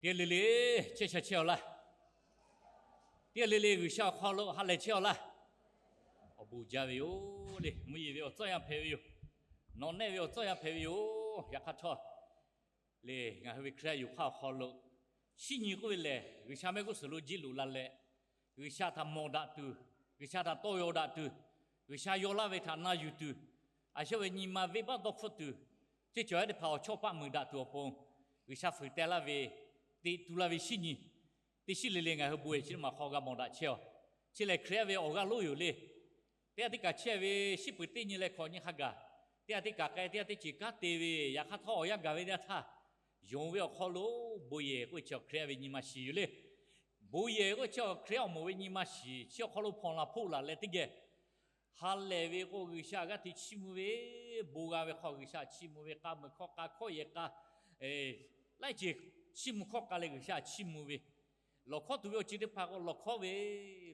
Teˇ g'aˇ le le chehˇ sha chehˇ-aw laˇ. Teˇ g'aˇ le le G'uiˬsha awˬ hk'aw lo ha lehˬ chehˇ-aw laˇ. Awˬ bon jaˇ ve yoˬ le. Mvuhˇ yeˬ ve awˬ tcuhˉ yanˇ hpehꞈ ve yoˬ. Nawꞈ nehˆ ve awˬ tcuhˉ yanˇ hpehꞈ ve yoˬ. Yaꞈ hk'aˇ htawˇ le, ngaˬ hui ve Hkriꞈ yaˇ yoˬ hk'aˇ awˬ hk'aw lo shinˉ nyi k'oˆ ve lehˬ, G'uiˬsha mehˆ g'uˇ suhˍ lo jiˇ loꞈ la leh, G'uiˬsha htaꞈ mawˬ daꞈ tuˬ, G'uiˬsha htaꞈ tawˇ yaw daꞈ tuˬ, G'uiˬsha yaw laˇ ve htaꞈ na yuˬ tuˬ, a shu ve nyi ma venˇbaˆ dawˇ hpfuhˆ tuˬ, ceˇ cawˬ yaˇ teˇ hpaˍ awˬ chawˇ paˆ muiˬ daꞈ tuˬ awˬ pon, G'uiˬsha fuiˍ teh laˇ ve, teꞈ tu laˇ ve shinˉ nyi, teˇ shinˉ le le ngaˬ hui bon yehˬ chi teˇ maˬ hk'aw g'a mawˬ daꞈ chehˇ-aw. Chi lehˬ Hkriꞈ yaˇ ve awˬ g'aˇ lonˉ yoˬ le. Teˇ g'aˇ teˇ kaˬ chehˇ ve shinˉ peuˬ teˇ nyi leh hkawꞈ nyi hk'a gaˬ, teˇ g'aˇ teˇ kaˬ k'ai, teˇ g'aˇ teˇ ceuˬ kanˉ te ve, yaꞈ hk'aˇ htawˇ awˬ yanˇ gaˬ ve teˇ g'aˇ htaˇ, yonˍ ve awˬ hk'aw lo bon yehˬ k'oˆ ve chi Hkriꞈ yaˇ ve nyi ma shiˍ yoˬ le. Bon yehˬ k'oˆ ve chi Hkriꞈ yaˇ awˬ moˍ ve nyi ma shiˍ, chi awˬ hk'aw lo hpawnˬ laˬ hpoˆ laˬ leh teˇ geh ha lehˬ ve k'o, G'uiˬsha g'aˇ hteꞈ chiˇ mvuh ve, bon g'a ve hk'aw G'uiˬsha chiˇ mvuh ve, k'a muiˬ hkawˇ k'a hkawˇ yehˬ k'a, laiˉ ceuˬ chiˇ mvuh hkawˇ k'a leh G'uiˬsha chiˇ mvuh ve, lawˬ hkawˉ tuˬ ve awˬ ceuˬ teˇ hpaˍ k'o lawˬ hkawˉ ve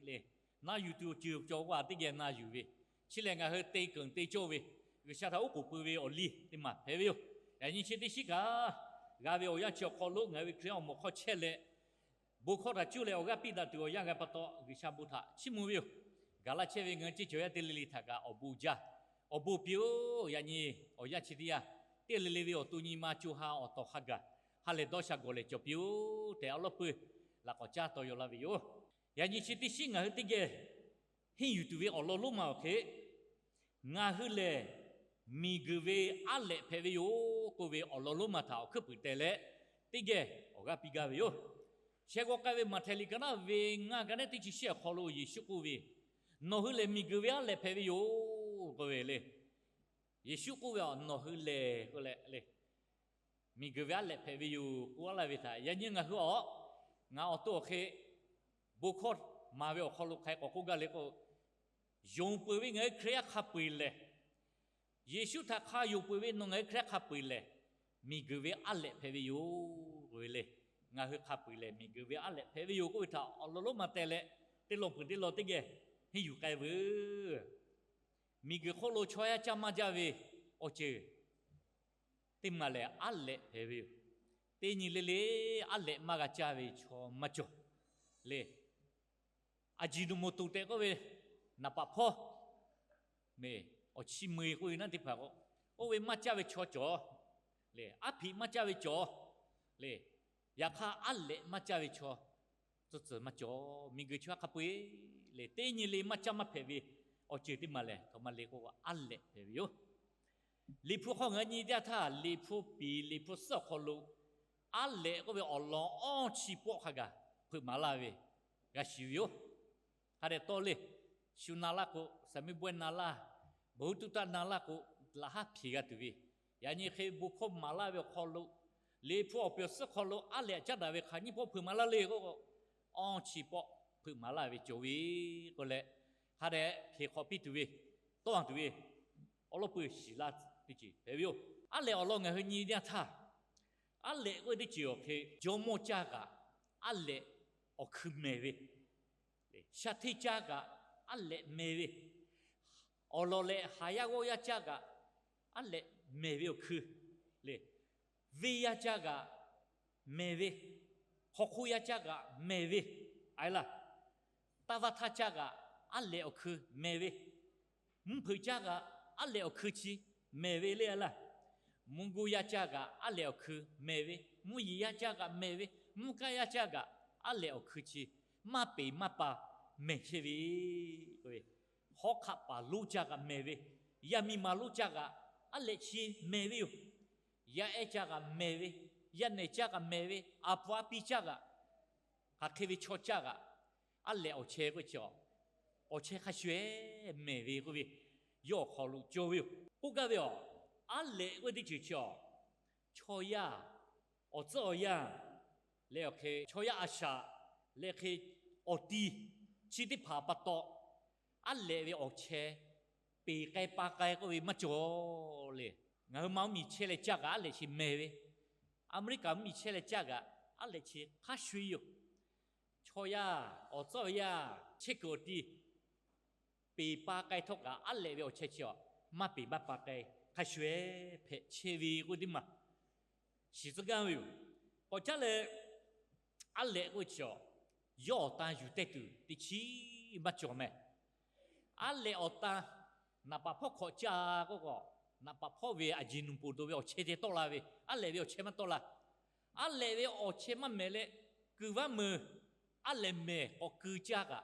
le, na yuˬ tuˬ awˬ ceuˬ cawˬ k'o a teˇ geh na yuˬ ve, chi lehˬ ngaˬ hui te keunˍ te cawˇ ve, G'uiˬsha htaꞈ oˉ k'oˍ pui ve awˬ liˇ teˇ maˬ hpehꞈ ve yoˬ. Yaꞈ nyi chi teˇ shinˉ kaꞈ g'a ve awˬ yanˇ chi awˬ hk'aw lo ngaˬ hui ve Hkriꞈ yaˇ awˬ moˍ hk'aw chehˇ leh, bon hkawˇ htaꞈ cuˇ leh awˬ g'aˇ piˇ daꞈ tuˬ awˬ yanˇ g'a pa taw, G'uiˬsha bon htaꞈ chiˇ mvuh ve yoˬ. Gaˬ laˇ chehˇ ve ngaˬ hui ceˇ cawˬ yaˇ teˇ le le htaꞈ kaꞈ awˬ bon jaˇ, awˬ bon piˇ-oˬ. Yaꞈ nyi awˬ yanˇ chi teˇ yanˇ, teˇ g'aˇ le le ve awˬ to nyi ma co ha awˬ tawˍ hk'a gaˬ, ha lehˬ dawˇ sha gawˬ lehˬ cawˬ piˇ-oˬ tehꞈ awˬ lawˉ peuˬ laꞈ k'awꞈ caˉ taw yaw laˇ ve yoˬ. Yaꞈ nyi chi teˇ shinˉ ngaˬ hui teˇ geh henˇ yuˬ tuˬ ve awˬ lawn lonˉ ma awˬ hk'e, ngaˬ hui lehˬ miˬguiˬ ve aˉ lehꞈ hpehꞈ ve yoˬ k'oˆ ve awˬ lawn lonˉ ma htaꞈ awˬ hkuiˉ puiˍ teh leh, teˇ geh awˬ g'aˇ piˇ gaˇ ve yoˬ. Shehˍ g'awˬ k'ai ve Maꞈhtehˍ liꞈ ka naˉ ve ngaˇ ka nehˉ teˇ chi shehˆ awˬ hk'aw lo Yeˍsuˆ k'oˆ ve, Nawˬ hui lehˬ miˬguiˬ ve aˉ lehꞈ hpehꞈ ve yoˬ k'oˆ ve le. Yeˍsuˆ k'oˆ ve, Nawˬ hui lehˬ k'oˆ leh le, miˬguiˬ ve aˉ lehꞈ hpehꞈ ve yoˬ k'oˆ laˇ ve htaꞈ yaꞈ nyi ngaˬ hui awˬ, ngaˬ awˬ to awˬ hk'e bon hkawˇ maˍ ve awˬ hk'aw lo hk'aˬ hk'e k'awꞈ k'oˆ gaˇ le k'o, yonˍ peuˬ ve ngaˬ hui Hkriꞈ yaˇ hk'a peu-eˬ lehˬ, Yeˍsuˆ htaꞈ hk'a yonˍ peuˬ ve nawˬ ngaˬ hui Hkriꞈ yaˇ hk'a peu-eˬ lehˬ, miˬguiˬ ve aˉ lehꞈ hpehꞈ ve yoˬ k'oˆ ve le. Ngaˬ hui hk'a peu-eˬ lehˬ miˬguiˬ ve aˉ lehꞈ hpehꞈ ve yoˬ k'oˆ ve htaꞈ awˬ lawn lonˉ ma teh leh, teˇ lawn peuˬ teˇ lawn teˇ geh henˇ yuˬ k'ai veuˬ. Miˬguiˬ hk'oˆ lo chaw yaˇ caˇ maˇ jaˇ ve awˬ ceuˬ teˇ maˬ lehˬ aˉ lehꞈ hpehꞈ ve yoˬ. Teˇ nyi le le aˉ lehꞈ maˇ g'a caˇ ve chaw maˇ cawˬ le. Ajinomoto tehꞈ k'oˆ ve naˍ paˍ hpawˇ, awˬ chi mui k'oˆ ve naˉ teˇ hpaˍ k'o, oˇ ve maˇ caˇ ve chaw cawˬ le. Aˉ hpiꞈ maˇ caˇ ve cawˬ le. Yaꞈ hk'aˇ aˉ lehꞈ maˇ caˇ ve chaw tcuh tcuh maˇ cawˬ. Miˬguiˬ chaw yaˇ hk'a peu-eˬ le teˇ nyi le maˇ caˇ maˇ hpehꞈ ve awˬ ceuˬ teˇ maˬ lehˬ, htaꞈ ma le k'o aˉ lehꞈ hpehꞈ ve yoˬ. Liꞈ hpu hk'aw ngaˬ hui nyi teˇ yanˇ htaˇ, Liꞈ hpu piˍ Liꞈ hpu suhˉ awˬ hk'aw lo aˉ lehꞈ k'oˆ ve awˬ lawn awˇ chi pawˆ hk'a gaˬ hpeuꞈ maˍ laˇ ve g'a shiˍ ve yoˬ. Hk'a dehꞈ tawˇ le, shu na laˇ k'o, saˍmiˇ bawehˇ na laˇ, bvuhꞈ tuˇ taˇ na laˇ k'o, laꞈ haˉ hpiˍ g'a tuˬ ve, yaꞈ nyi hk'e bon hkawˇ maˍ laˇ ve awˬ hk'aw lo, Liꞈ hpu awˬ piˍ awˬ suhˉ hk'aw lo aˉ lehꞈ caˉ daꞈ ve hk'aˬ nyiˇ pawˆ hpeuꞈ maˍ laˇ le k'o, awˇ chi pawˆ hpeuꞈ maˍ laˇ ve cawˬ ve k'oˆ leh, hk'a dehꞈ hpeꞈ hk'awꞈ piˇ tuˬ ve, tawˇ a tuˬ ve awˬ lawn peuˬ shiˍ laˇ teˇ ceuˬ hpehꞈ ve yoˬ. Aˉ lehꞈ awˬ lawn ngaˬ hui nyi teˇ yanˇ htaˇ, aˉ lehꞈ k'oˆ ve teˇ ceuˬ awˬ hk'e jawˇmawˇ caˇ kaꞈ aˉ lehꞈ awˬ hkui mehˬ ve, shaˍ hteˇ caˇ kaꞈ aˉ lehꞈ mehˬ ve, awˬ lawˬ lehꞈ haˍ yaˇ g'awˇ yaˇ caˇ kaꞈ aˉ lehꞈ mehˬ ve awˬ hkui le, venˇ yaˇ caˇ kaꞈ mehˬ ve, hk'aw hk'oˆ yaˇ caˇ kaꞈ mehˬ ve, a e laˇ, taˇ vaˇ htaˇ caˇ kaꞈ aˉ lehꞈ awˬ hkui mehˬ ve, mvuhˇ hpeuꞈ caˇ kaꞈ aˉ lehꞈ awˬ hkui chi mehˬ ve le a laˇ. Mvuhˇ goˇ yaˇ caˇ kaꞈ aˉ lehꞈ awˬ hkui mehˬ ve, mvuhˇ yeˬ yaˇ caˇ kaꞈ mehˬ ve, mvuhˇ kaˇ yaˇ caˇ kaꞈ aˉ lehꞈ awˬ hkui chi maˇ peˍ maˇ pa mehˬ chehˇ ve, hawˉ hk'aˆ paˍ lonˉ caˇ kaꞈ mehˬ ve, yaˇ miˇ ma lonˉ caˇ kaꞈ aˉ lehꞈ chi mehˬ ve yoˬ. Yaˇ ehˉ caˇ kaꞈ mehˬ ve, yaˇ nehˬ caˇ kaꞈ mehˬ ve, a pu a piˇ caˇ kaꞈ, hk'aˬ hk'e ve chaw caˇ kaꞈ, aˉ lehꞈ awˬ chehˇ k'oˆ chi, awˬ chehˇ hk'a shuˍ-eˬ mehˬ ve k'oˆ ve, yawˇ awˬ hk'aw lo cawˬ ve yoˬ. K'oˆ gaˇ ve a, aˉ lehꞈ k'oˆ ve teˇ ceuˬ chi a, chaw yaˇ, awˬ tcuhˉ awˬ yanˇ leh awˬ hk'e chaw yaˇ a shaꞈ leh hk'e awˬ ti chi teˇ hpaˍ pa taw, aˉ lehꞈ ve awˬ chehˇ peˍ k'ai pa k'ai k'oˆ ve maˇ cawˬ le. Ngaˬ hui ma mvuhˇmiˬ chehˇ leh caˇ kaꞈ aˉ lehꞈ chi mehˬ ve, Aˍmeˍriˆkaˍ mvuhˇmiˬ chehˇ leh caˇ kaꞈ aˉ lehꞈ chi hk'a shuˍ-eˬ yoˬ. Chaw yaˇ awˬ tcuhˉ awˬ yanˇ chehˇ kuiˬ awˬ ti peˍ pa k'ai htawˇ kaꞈ aˉ lehꞈ ve awˬ chehˇ chi a, maˇ peˍ maˇ pa k'ai hk'a shuˍ-eˬ hpehꞈ chehˇ ve k'oˆ teˇ maˬ shiˍ tcuhˉ gaˇ ve yoˬ. K'awꞈ caˉ leh Aˉ lehꞈ k'oˆ ve chi a, yawˇ awˬ tan yuˬ tehˇ tuˬ teˇ chiˉ maˇ cawˬ meh. Aˉ lehꞈ awˬ tan, naˍ paˍ hpawˇ hk'awꞈ caˇ k'oˆ k'o, naˍ paˍ hpawˇ ve aˬ jeˬ nuˬ poˬ dawˬ ve awˬ chehˇ ceh tawˆ la ve, aˉ lehꞈ ve awˬ chehˇ maˇ tawˆ la. Aˉ lehꞈ ve awˬ chehˇ maˇ mehˍ leh, kuiˬ vaˇ meuˬ, aˉ lehꞈ mehˍ k'awꞈ keu caˇ kaꞈ,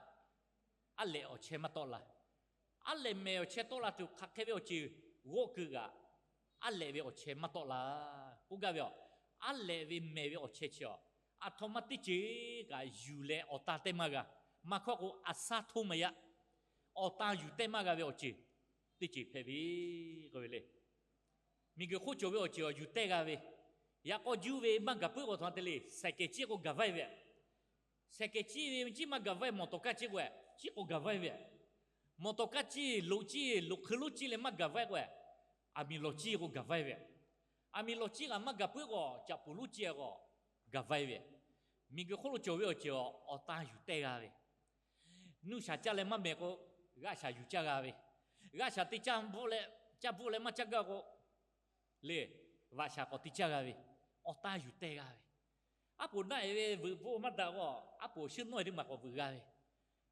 aˉ lehꞈ awˬ chehˇ maˇ tawˆ la. Aˉ lehꞈ mehˍ awˬ chehˇ tawˆ la tuˬ hk'aˬ hk'e ve awˬ ceuˬ g'awˆ keu kaꞈ, aˉ lehꞈ ve awˬ chehˇ maˇ tawˆ la. K'oˆ gaˇ ve a, aˉ lehꞈ ve mehˍ ve awˬ chehˇ chi a, aˬ htoꞈ ma teˇ ceuˬ kaꞈ yuˬ leh awˬ tan tehˇ maˇ g'a. Maˇ hkawˇ k'o, a saˉ htoˇ maˇ yaˇ, awˬ tan yuˬ tehˇ maˇ g'a ve awˬ ceuˬ teˇ ceuˬ hpehꞈ ve k'oˆ ve le. Miˬguiˬ hk'oˆ cawˬ ve awˬ ceuˬ awˬ yuˬ tehˇ g'a ve, yaꞈ k'aw juˇ ve maˇ gaˬ puiˉ k'o, aˬ htoꞈ ma te le, saiˍ kehˍ ciˉ k'o gaˬ vaiˇ ve, saiˍ kehˍ ciˉ ve ciˉ maˇ gaˬ vaiˇ, mawˬ tawˍ kaˇ ciˉ k'o, ciˉ k'o gaˬ vaiˇ ve, mawˬ tawˍ kaˇ ciˉ, loꞈ ciˉ, loꞈ hk'eu lonˉ ciˉ leh maˇ gaˬ vaiˇ k'o, aˬ miˍ lawˬ ciˉ k'o gaˬ vaiˇ ve, aˬ miˍ lawˬ ciˉ kaꞈ maˇ gaˬ puiˉ k'o, caꞈ puˍ lonˉ ciˉ k'o gaˬ vaiˇ ve, miˬguiˬ hk'oˆ lo cawˬ ve awˬ ceuˬ awˬ tan yuˬ tehˇ g'a ve, nuˇ shaˍ caˇ leh maˇ mehˍ k'o, g'aˆ shaˍ yuˬ caˇ g'a ve, g'aˆ shaˍ te caˇ bvuhˆ leh, caˇ bvuhˆ leh maˇ caˇ gaˇ k'o, le, vaꞈ shaˍ k'awꞈ te caˇ g'a ve, awˬ tan yuˬ tehˇ g'a ve, aˉ poꞈ naˆ e ve veuꞈ bvuhˆ maˇ daꞈ k'o, aˉ poꞈ sheuˉ nawˇ e teˇ maˬ k'awꞈ veuꞈ g'a ve,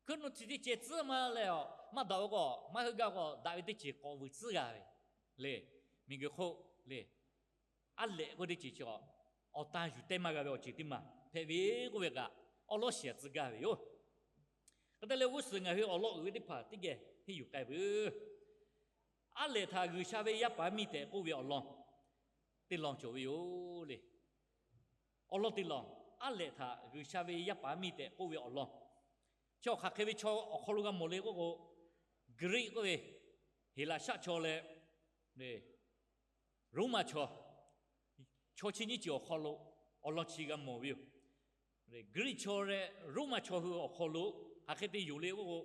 hkuiˉ nuˆ chi teˇ ceh tcuhˉ maˇ leh a, maˇ daꞈ k'o, maˇ heuˆ gaˇ k'o, daꞈ ve teˇ ceuˬ k'awꞈ veuꞈ tcuhˉ g'a ve, le, miˬguiˬ hk'oˆ le, aˉ lehꞈ k'oˆ teˇ ceuˬ chi a, awˬ tan yuˬ tehˇ maˇ g'a ve awˬ ceuˬ teˇ maˬ hpehꞈ ve k'oˆ ve kaꞈ, awˉ lawˉ shiˍ tcuh gaˇ ve yoˬ. Hk'e te leh g'uˇ suhˍ ngaˬ hui awˬ lawn uiˍ ve teˇ hpaˍ teˇ geh henˇ yuˬ k'ai veuˬ. Aˉ lehꞈ htaꞈ G'uiˬsha ve yaˇ paˍ miˇ tehꞈ k'oˆ ve awˬ lawn teˇ lawn cawˬ ve yoˬ le. Awˬ lawn teˇ lawn, aˉ lehꞈ htaꞈ G'uiˬsha ve yaˇ paˍ miˇ tehꞈ k'oˆ ve awˬ lawn, chaw hk'aˬ hk'e ve chaw awˬ hk'aw lo g'a mawˬ le k'oˆ k'o, Greek k'oˆ ve, Heˍlaˍsaˆ chaw leh Roˉmaꞈ chaw, chaw chi nyiˇ ceuˬ awˬ hk'aw lo awˬ lawn chi g'a mawˬ ve yoˬ. Greek chaw leh Roˉmaꞈ chaw hui awˬ hk'aw lo hk'aˬ hk'e te yoˬ le k'oˆ k'o,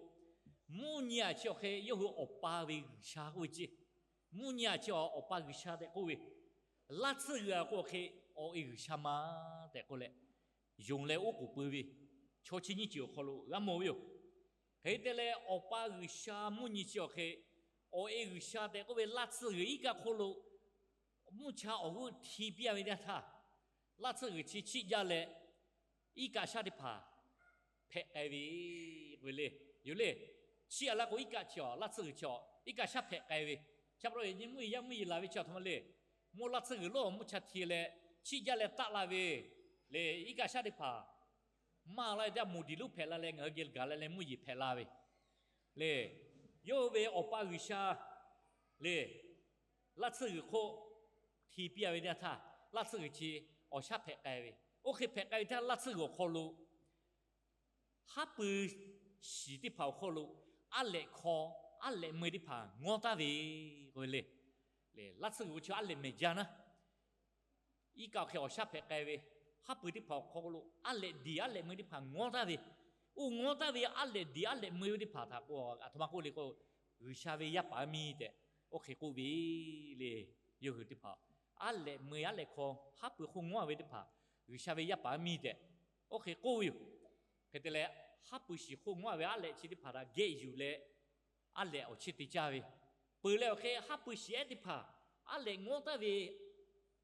mvuhˇ nyi aꞈ chi awˬ hk'e yawˇ hui awˬ pa ve G'uiˬsha k'oˆ ve ceˇ. Mvuhˇ nyi aꞈ chi awˬ pa G'uiˬsha tehꞈ k'oˆ ve, laˇ tsuhˇ g'uiˬ aꞈ k'o awˬ hk'e awˬ e G'uiˬsha ma tehꞈ k'oˆ leh, yonˍ leh oˉ k'oˍ pui ve chaw chi nyiˇ ceuˬ awˬ hk'aw lo g'a mawˬ ve yoˬ. Hk'e te leh, awˬ pa G'uiˬsha mvuhˇ nyi chi awˬ hk'e awˬ e G'uiˬsha tehꞈ k'oˆ ve laˇ tsuhˇ g'uiˬ iˉ kaˆ hk'oˆ lo mvuhˇ cha awˬ g'euˆ hti piˇ a ve teˇ yanˇ htaˇ, laˇ tsuhˇ g'uiˬ chi chiˆ jaˇ leh iˉ kaˆ shaˉ teˇ hpaˍ hpehꞈ k'ai ve k'oˆ ve le. Yoˬ le, chiˆ a laˇ k'o iˉ kaˆ chi awˬ laˇ tsuhˇ g'uiˬ chi awˬ iˉ kaˆ shaˉ hpehꞈ k'ai ve. Cha pa taw yaꞈ nyi mvuhˇ yeˬ yaˇ mvuhˇ yeˬ laˬ ve chi aˬ htoꞈ ma le. Mvuhˇ laˇ tsuhˇ g'uiˬ lonˉ mvuhˇ cha hti leh chiˆ jaˇ leh taˆ la ve le. Iˉ kaˆ shaˉ teˇ hpaˍ maˇ la ve teˇ yanˇ, moˍ diˬ lonˉ hpehꞈ la leh ngaˬ hui geh gaˬ la leh mvuhˇ yeˬ hpehꞈ la ve le. Yawˇ hui ve awˬ pa G'uiˬsha le, laˇ tsuhˇ g'uiˬ hk'oˆ hti piˇ a ve teˇ yanˇ htaˇ, laˇ tsuhˇ g'uiˬ chi awˬ shaˉ hpehꞈ k'ai ve. Oˇ hk'e hpehꞈ k'ai ve teˇ yanˇ, laˇ tsuhˇ g'uiˬ awˬ hk'aw lo haˉ pui shiˍ teˇ hpaˍ awˬ hk'aw lo aˉ lehꞈ hkaw, aˉ lehꞈ meuˇ teˇ hpaˍ ngawˇ taˍ ve k'oˆ ve le. Laˇ tsuhˇ g'uiˬ chi aˉ lehꞈ mehˍ jaˇ naˉ, iˉ kaˆ awˬ hk'e awˬ shaˉ hpehꞈ k'ai ve, haˉ pui teˇ hpaˍ awˬ hk'aw lo aˉ lehꞈ diˬ aˉ lehꞈ meuˇ teˇ hpaˍ ngawˇ taˍ ve. Oˇ ngawˇ taˍ ve aˉ lehꞈ diˬ aˉ lehꞈ meuˇ ve teˇ hpaˍ htaꞈ k'o, aˬ htoꞈ ma k'oˆ le k'o, G'uiˬsha ve yaˇ paˍ miˇ tehꞈ oˇ hk'e k'oˆ ve le. Yawˇ hui teˇ hpaˍ aˉ lehꞈ meuˇ aˉ lehꞈ hkaw, haˉ pui hk'oˆ ngawˇ ve teˇ hpaˍ, G'uiˬsha ve yaˇ paˍ miˇ tehꞈ oˇ hk'e k'oˆ ve yoˬ. Hk'e te leh, haˉ pui shiˍ hk'oˆ ngawˇ ve aˉ lehꞈ chi teˇ hpaˍ htaꞈ geh yuˬ leh, aˉ lehꞈ awˬ chiˇ te caˇ ve, peuˬ leh awˬ hk'e haˉ pui shiˍ ehˉ teˇ hpaˍ aˉ lehꞈ ngawˇ taˍ ve,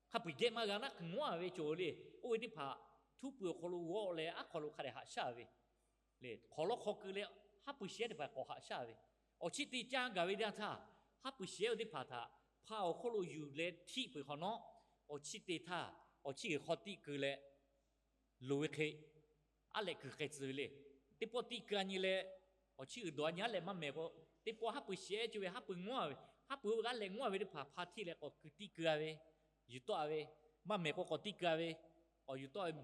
hk'a peu-eˬ geh maˇ g'a naˉ hk'e ngawˇ ve cawˬ le. Oˇ ve teˇ hpaˍ htuˉ pui awˬ hk'aw lo g'awˆ leh aˉ hk'aw lo hk'a dehꞈ haꞈ shaˉ ve le. Hk'awꞈ lawˉ hk'aw keu leh haˉ pui shiˍ ehˉ teˇ hpaˍ k'awꞈ haꞈ shaˉ ve, awˬ chiˇ te caˇ gaˬ ve teˇ yanˇ htaˇ, haˉ pui shiˍ ehˉ ve teˇ hpaˍ htaꞈ hpa awˬ hk'oˆ lo yuˬ leh htiˆ peuˬ hk'awꞈ nawˉ, awˬ chiˇ te htaˇ, awˬ chiˇ g'uiˬ hk'aw tiˆ keu leh loˍ ve hk'e, aˉ lehꞈ kuiˬ k'ai tcuh ve le. Teˇ pawˆ tiˆ keu a nyi leh, awˬ chiˇ g'uiˬ dawˬ a nyi aˉ lehꞈ maˇ mehˍ k'o, teˇ pawˆ haˉ pui shiˍ ehˉ cawˬ ve haˉ pui ngawˇ ve, haˉ pui aˉ lehꞈ ngawˇ ve teˇ hpaˍ hpa htiˆ leh k'awꞈ keu tiˆ keu a ve, yuˬ tawˆ a ve, maˇ mehˍ k'o k'awꞈ tiˆ keu a ve, k'awꞈ yuˬ tawˆ a ve,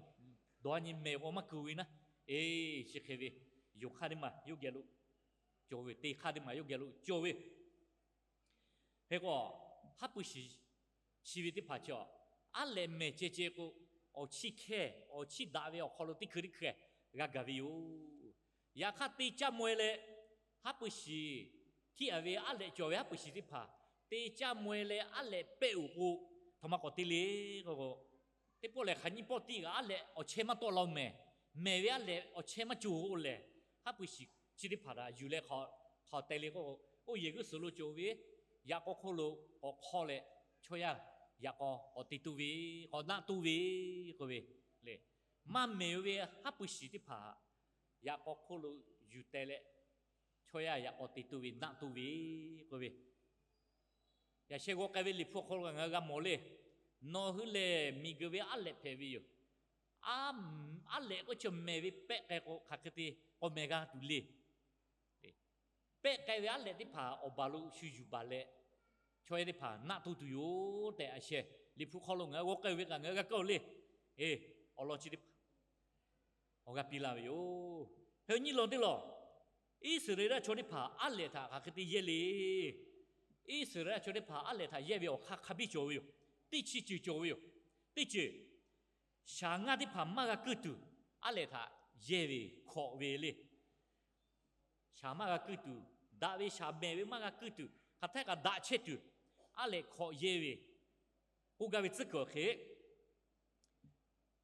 dawˬ a nyi mehˍ k'o maˇ keu ve naˉ. Eˬ, chi hk'e ve, yonˍ hk'aˇ teˇ maˬ yawˇ geh lo cawˬ ve, te hk'aˇ teˇ maˬ yawˇ geh lo cawˬ ve. Hk'e k'o, haˉ pui shiˍ chi ve teˇ hpaˍ chi a, aˉ lehꞈ mehˍ ceh ceh k'o, awˬ chiˇ hkehˇ awˬ chiˇ daꞈ ve awˬ hk'aw lo teˇ hkui teˇ hkui g'a gaˬ ve yoˬ. Yaꞈ hk'aˇ, te caˇ maw e leh haˉ pui shiˍ htiˆ a ve aˉ lehꞈ cawˬ ve haˉ pui shiˍ teˇ hpaˍ te caˇ maw e leh aˉ lehꞈ pehˆ oˬ k'o, htoꞈ ma k'awꞈ te le k'o, teˇ pawˆ lehˬ hk'aˬ nyiˇ pawˆ tiˆ kaꞈ aˉ lehꞈ awˬ chehˇ maˇ tawˆ la oˬ mehˍ. Mehˍ ve aˉ lehꞈ awˬ chehˇ maˇ cawˬ k'o lehˬ, haˉ pui shiˍ chi teˇ hpaˍ htaꞈ yuˬ leh hk'aw teh le k'o, oˇ yehˬ g'uˇ suhˍ lo cawˬ ve yaꞈ k'aw hk'oˆ lo k'awꞈ hk'awˇ leh, chaw yaˇ yaꞈ k'aw k'awꞈ te tuˬ ve, k'awꞈ naˆ tuˬ ve k'oˆ ve le. maˇ mehˬ ve haˉ pui shiˍ teˇ hpaˍ yaꞈ k'aw hk'oˆ lo yuˬ teh leh, chaw yaˇ yaꞈ k'aw te tuˬ ve naˆ tuˬ ve k'oˆ ve, yaꞈ sheh g'aw k'ai ve Liꞈ hpu awˬ hk'aw lo ngaˬ hui g'a mawˬ le. Nawˬ hui lehˬ miˬguiˬ ve aˉ lehꞈ hpehꞈ ve yoˬ. Aˉ lehꞈ k'oˆ chi mehˬ ve pehˆ k'ai k'o, hk'aˬ hk'e te k'awꞈ mehˬ g'a tuˬ le. Pehˆ k'ai ve aˉ lehꞈ teˇ hpaˍ awˬ baˬ lo shu yuˬ baˬ leh, chaw yaˇ teˇ hpaˍ naˆ tuˬ tuˬ yoˬ tehꞈ, a sheh Liꞈ hpu hk'aw lo ngaˬ hui g'aw k'ai ve kaꞈ ngaˬ hui g'a kaˇ-oˬ le. Awˬ lawn chi teˇ hpaˍ awˬ g'aˇ piˇ laˇ ve yoˬ. Hk'e nyiˇ lawn teˇ lawn, Iˉsaˍreˍlaˆ chaw teˇ hpaˍ aˉ lehꞈ htaꞈ hk'aˬ hk'e te yehˇ le. Iˉsaˍreˍlaˆ chaw teˇ hpaˍ aˉ lehꞈ htaꞈ yehˇ ve awˬ hk'aˇ hk'a biˇ cawˬ ve yoˬ. Teˇ chi ceuˬ cawˬ ve yoˬ. Teˇ ceuˬ, shaˍ ngaˇ teˇ hpaˍ maˇ g'a kuiˇ tuˬ aˉ lehꞈ htaꞈ yehˇ ve hkawꞈ ve le. Shaˍ maˇ g'a kuiˇ tuˬ, daꞈ ve shaˍ mehˬ ve maˇ g'a kuiˇ tuˬ, hk'aˬ htaˇ kaꞈ daꞈ chehˇ tuˬ, aˉ lehꞈ hkawꞈ yehˇ ve k'oˆ gaˇ ve tcuhˉ kuiˬ awˬ hk'e,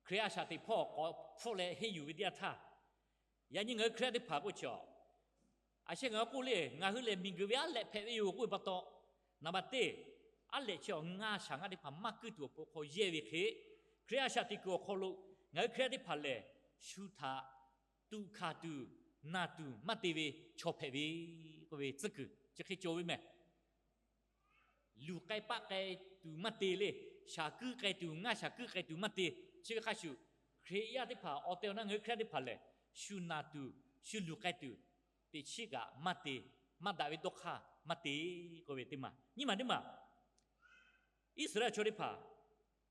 Hkriꞈ a shaꞈ teꞈ hpawˇ k'awꞈ hpfuhˆ leh henˇ yuˬ ve teˇ yanˇ htaˇ, yaꞈ nyi ngaˬ hui Hkriꞈ yaˇ teˇ hpaˍ k'oˆ chi, a sheh ngaˬ hui k'oˆ le, ngaˬ hui lehˬ miˬguiˬ ve aˉ lehꞈ hpehꞈ ve yoˬ k'oˆ ve pa taw, naˍ baˬ teˇ, aˉ lehꞈ chi awˬ ngaˇ shaˍ ngaˇ teˇ hpaˍ maˇ kuiˇ tuˬ awˬ pon hk'aw yehˇ ve hk'e, Hkriꞈ yaˇ a shaꞈ teꞈ kuiˬ awˬ hk'aw lo ngaˬ hui Hkriꞈ yaˇ teˇ hpaˍ lehˬ, shu htaꞈ tuꞈ hkanˍ tuˬ, naˬ tuˬ maˇ te ve chaw hpehꞈ ve k'oˆ ve tcuhˉ kuiˬ chi hk'e cawˬ ve mehˬ. Luˬ k'ai paˆ k'ai tuˬ maˇ te le. Shaˍ kuiˇ k'ai tuˬ, ngaˇ shaˍ kuiˇ k'ai tuˬ maˇ te. Chi ve hk'a shuˍ, Hkriꞈ yaˇ teˇ hpaˍ awˬ tehˬ awˬ na ngaˬ hui Hkriꞈ yaˇ teˇ hpaˍ lehˬ, shu naˬ tuˬ, shu luˬ k'ai tuˬ, teꞈ chiˉ kaꞈ maˇ te, maˇ daꞈ ve dawˇ hk'aˇ maˇ te k'oˆ ve teˇ maˬ. Nyiˇ maˬ teˇ maˬ, Iˉsaˍreˍlaˆ chaw teˇ hpaˍ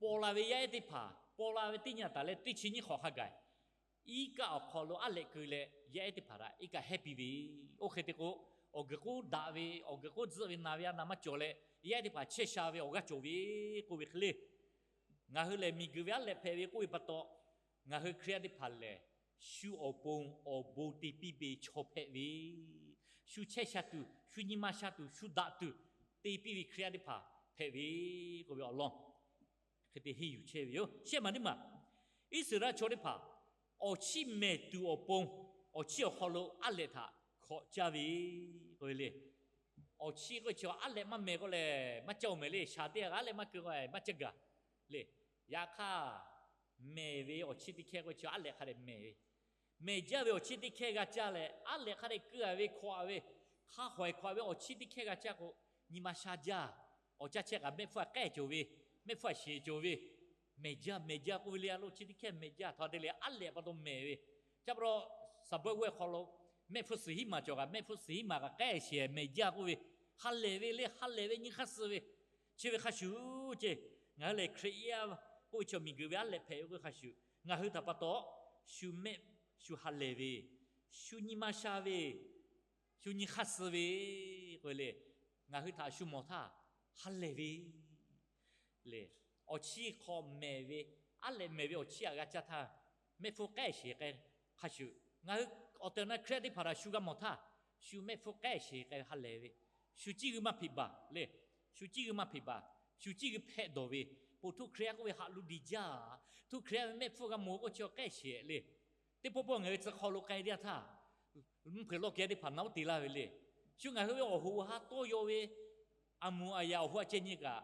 paw la ve yaˇ ehˉ teˇ hpaˍ paw la ve teˇ nyi taˍ leh teˇ chi nyiˇ hk'awꞈ hk'a gaˬ, iˉ kaˆ awˬ hk'aw lo aˉ lehꞈ keu leh yaˇ ehˉ teˇ hpaˍ htaꞈ iˉ kaˆ hehˉ piˇ ve. Oˇ hk'e te k'o, awˬ guiˬ k'oˆ daꞈ ve, awˬ guiˬ k'oˆ tzuhˆ ve na ve a naˍ maˇ cawˬ leh, yaˇ ehˉ teˇ hpaˍ chehˇ sha ve awˬ g'aˇ cawˬ ve k'oˆ ve hk'e le. Ngaˬ hui lehˬ miˬguiˬ ve aˉ lehꞈ hpehꞈ ve k'oˆ ve pa taw, ngaˬ hui Hkriꞈ yaˇ teˇ hpaˍ lehˬ, shu awˬ pon awˬ bon te piˇ ve chaw hpehꞈ ve, shu chehˇ sha tuˬ, shu nyi ma sha tuˬ, shu daꞈ tuˬ te piˇ ve Hkriꞈ yaˇ teˇ hpaˍ hpehꞈ ve k'oˆ ve awˬ lawn hk'e te henˇ yuˬ chehˇ ve yoˬ. Shehˆ maˬ teˇ maˬ, Iˉsaˍreˍlaˆ chaw teˇ hpaˍ awˬ chiˇ mehˍ tuˬ awˬ pon, awˬ chiˇ awˬ hk'aw lo aˉ lehꞈ htaꞈ hkawꞈ caˇ ve k'oˆ ve le. Awˬ chiˇ k'oˆ chi aˉ lehꞈ maˇ mehˍ k'o lehˬ maˇ caˇ-oˬ mehˍ le. Shaˍ teˇ g'aˇ aˉ lehꞈ maˇ keu k'o maˇ caˇ gaˬ le. Yaꞈ hk'aˇ, mehˍ ve awˬ chiˇ teˇ hkehˇ k'oˆ chi aˉ lehꞈ hk'a dehꞈ mehˍ ve, mehˍ jaˇ ve awˬ chiˇ teˇ hkehˇ g'a caˇ leh, aˉ lehꞈ hk'a dehꞈ keu-a ve hkawꞈ-a ve, hk'a hawehˍ hkawꞈ-a ve awˬ chiˇ teˇ hkehˇ g'a caˇ k'o, nyi ma sha jaˇ. Awˬ caˇ chehˇ kaꞈ mehˆ hpfuhˇ htaꞈ k'ehˆ cawˬ ve, mehˆ hpfuhˇ htaꞈ sheˍ cawˬ ve, mehˍ jaˇ mehˍ jaˇ k'oˆ ve le. A lo chi teˇ hkehˇ mehˍ jaˇ htaꞈ te leh aˉ lehꞈ pa taw mehˍ ve. Chi pa taw, saˍ bawehˇ g'awehˇ hk'aw lo mehˆ hpfuhˇ suhˍ hiˉ maˬ cawˬ kaꞈ, mehˆ hpfuhˇ suhˍ hiˉ maˬ kaꞈ k'ehˆ sheˍ mehˍ jaˇ k'oˆ ve, ha lehˬ ve le, ha lehˬ ve nyi hk'aˇ suh ve. Chi ve hk'a shuˍ ceˇ, ngaˬ hui lehˬ Hkriꞈ yaˇ k'oˆ ve chi miˬguiˬ ve aˉ lehꞈ hpehꞈ ve k'oˆ ve hk'a shuˍ, ngaˬ hui htaꞈ pa taw shu mehˆ, shu ha lehˬ ve, shu nyi ma sha ve, shu nyi hk'aˇ suh ve k'oˆ ve le. Ngaˬ hui htaꞈ shu mawˬ htaˇ ha lehˬ ve le. Awˬ chiˇ hk'aw mehˍ ve, aˉ lehꞈ mehˍ ve awˬ chiˇ aꞈ g'a caˇ htaˇ, mehˆ hpfuhˇ k'ehˆ sheˍ k'ai hk'a shuˍ, ngaˬ hui awˬ tehˬ awˬ na Hkriꞈ yaˇ teˇ hpaˍ htaꞈ shu g'a mawˬ htaˇ, shu mehˆ hpfuhˇ k'ehˆ sheˍ k'ai ve ha lehˬ ve, shu ciˇ g'uiˬ maˇ hpeꞈ baˬ le. Shu ciˇ g'uiˬ maˇ hpeꞈ baˬ, shu ciˇ g'uiˬ hpehꞈ dawˬ ve, po htuˇ Hkriꞈ yaˇ k'oˆ ve haꞈ lu diˬ jaˇ. Htuˇ Hkriꞈ yaˇ ve mehˆ hpfuhˇ g'a mawˬ k'oˆ chi k'ehˆ sheˍ le. Teˇ pawˆ pawˆ ngaˬ hui tcuh hk'aw lo k'ai teˇ yanˇ htaˇ, mvuhˇ hpeuꞈ lawˇ kehˬ teˇ hpaˍ na uˉ te laˇ ve le. Shu ngaˬ hui ve awˬ hoꞈ awˬ ha tawˇ yaw ve, aˬ moˍ aˬ yaꞈ awˬ hoꞈ a ceh nyi kaꞈ,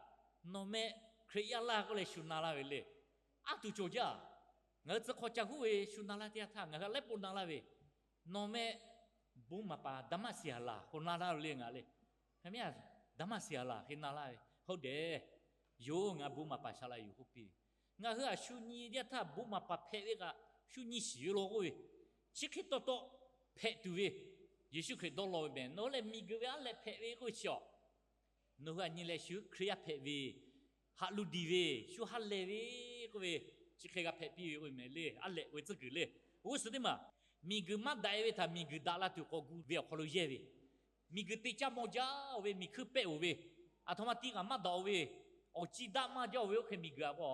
nawˬ meh Hkriꞈ yaˇ laˇ k'oˆ leh shu na laˇ ve le. Aˉ tuˬ cawˬ jaˇ. Ngaˬ hui tcuh hk'aw ca huˉ ve shu na laˇ teˇ yanˇ htaˇ ngaˬ hui a lehˉ po na laˇ ve, nawˬ meh bon maˍ paˍ Daˍmaˆsiˍ laˬ k'o na laˇ ve le ngaˬ le. Hk'e meh Daˍmaˆsiˍ laˬ hk'e na laˇ ve, hawˉ dehꞈ, yoˬ ngaˬ bon maˍ paˍ sha la yoˬ k'oˆ piˇ ve. Ngaˬ hui a shu nyi teˇ yanˇ htaˇ bon maˍ paˍ hpehꞈ ve kaꞈ, shu nyi shiˍ ve law k'oˆ ve, chi hk'e taw taw hpehꞈ tuˬ ve, Yeˍsuˆ Hkriꞈ dawˇ law ve mehˍ. Nawˬ hui lehˬ miˬguiˬ ve aˉ lehꞈ hpehꞈ ve k'oˆ ve chi a, nawˬ hui a nyi leh shu Hkriꞈ yaˇ hpehꞈ ve, haꞈ lu diˬ ve, shu ha lehˬ ve k'oˆ ve, chi hk'e g'a hpehꞈ piˇ ve k'oˆ ve mehˍ le. Aˉ lehꞈ k'oˆ ve tcuhˉ kuiˬ le. G'uˇ suhˍ teˇ maˬ, miˬguiˬ maˇ daꞈ ve htaꞈ miˬguiˬ daꞈ la tuˬ k'awꞈ gu ve awˬ hk'aw lo yehˇ ve, miˬguiˬ te caˇ maw jaˇ-oˬ ve, miˬ hkuiˇ pehˆ-oˬ ve, aˬ htoꞈ ma tiˉ kaꞈ maˇ daꞈ-oˬ ve, awˬ ciˇ daꞈ maˇ jaˇ-oˬ ve oˇ hk'e miˬguiˬ a k'o,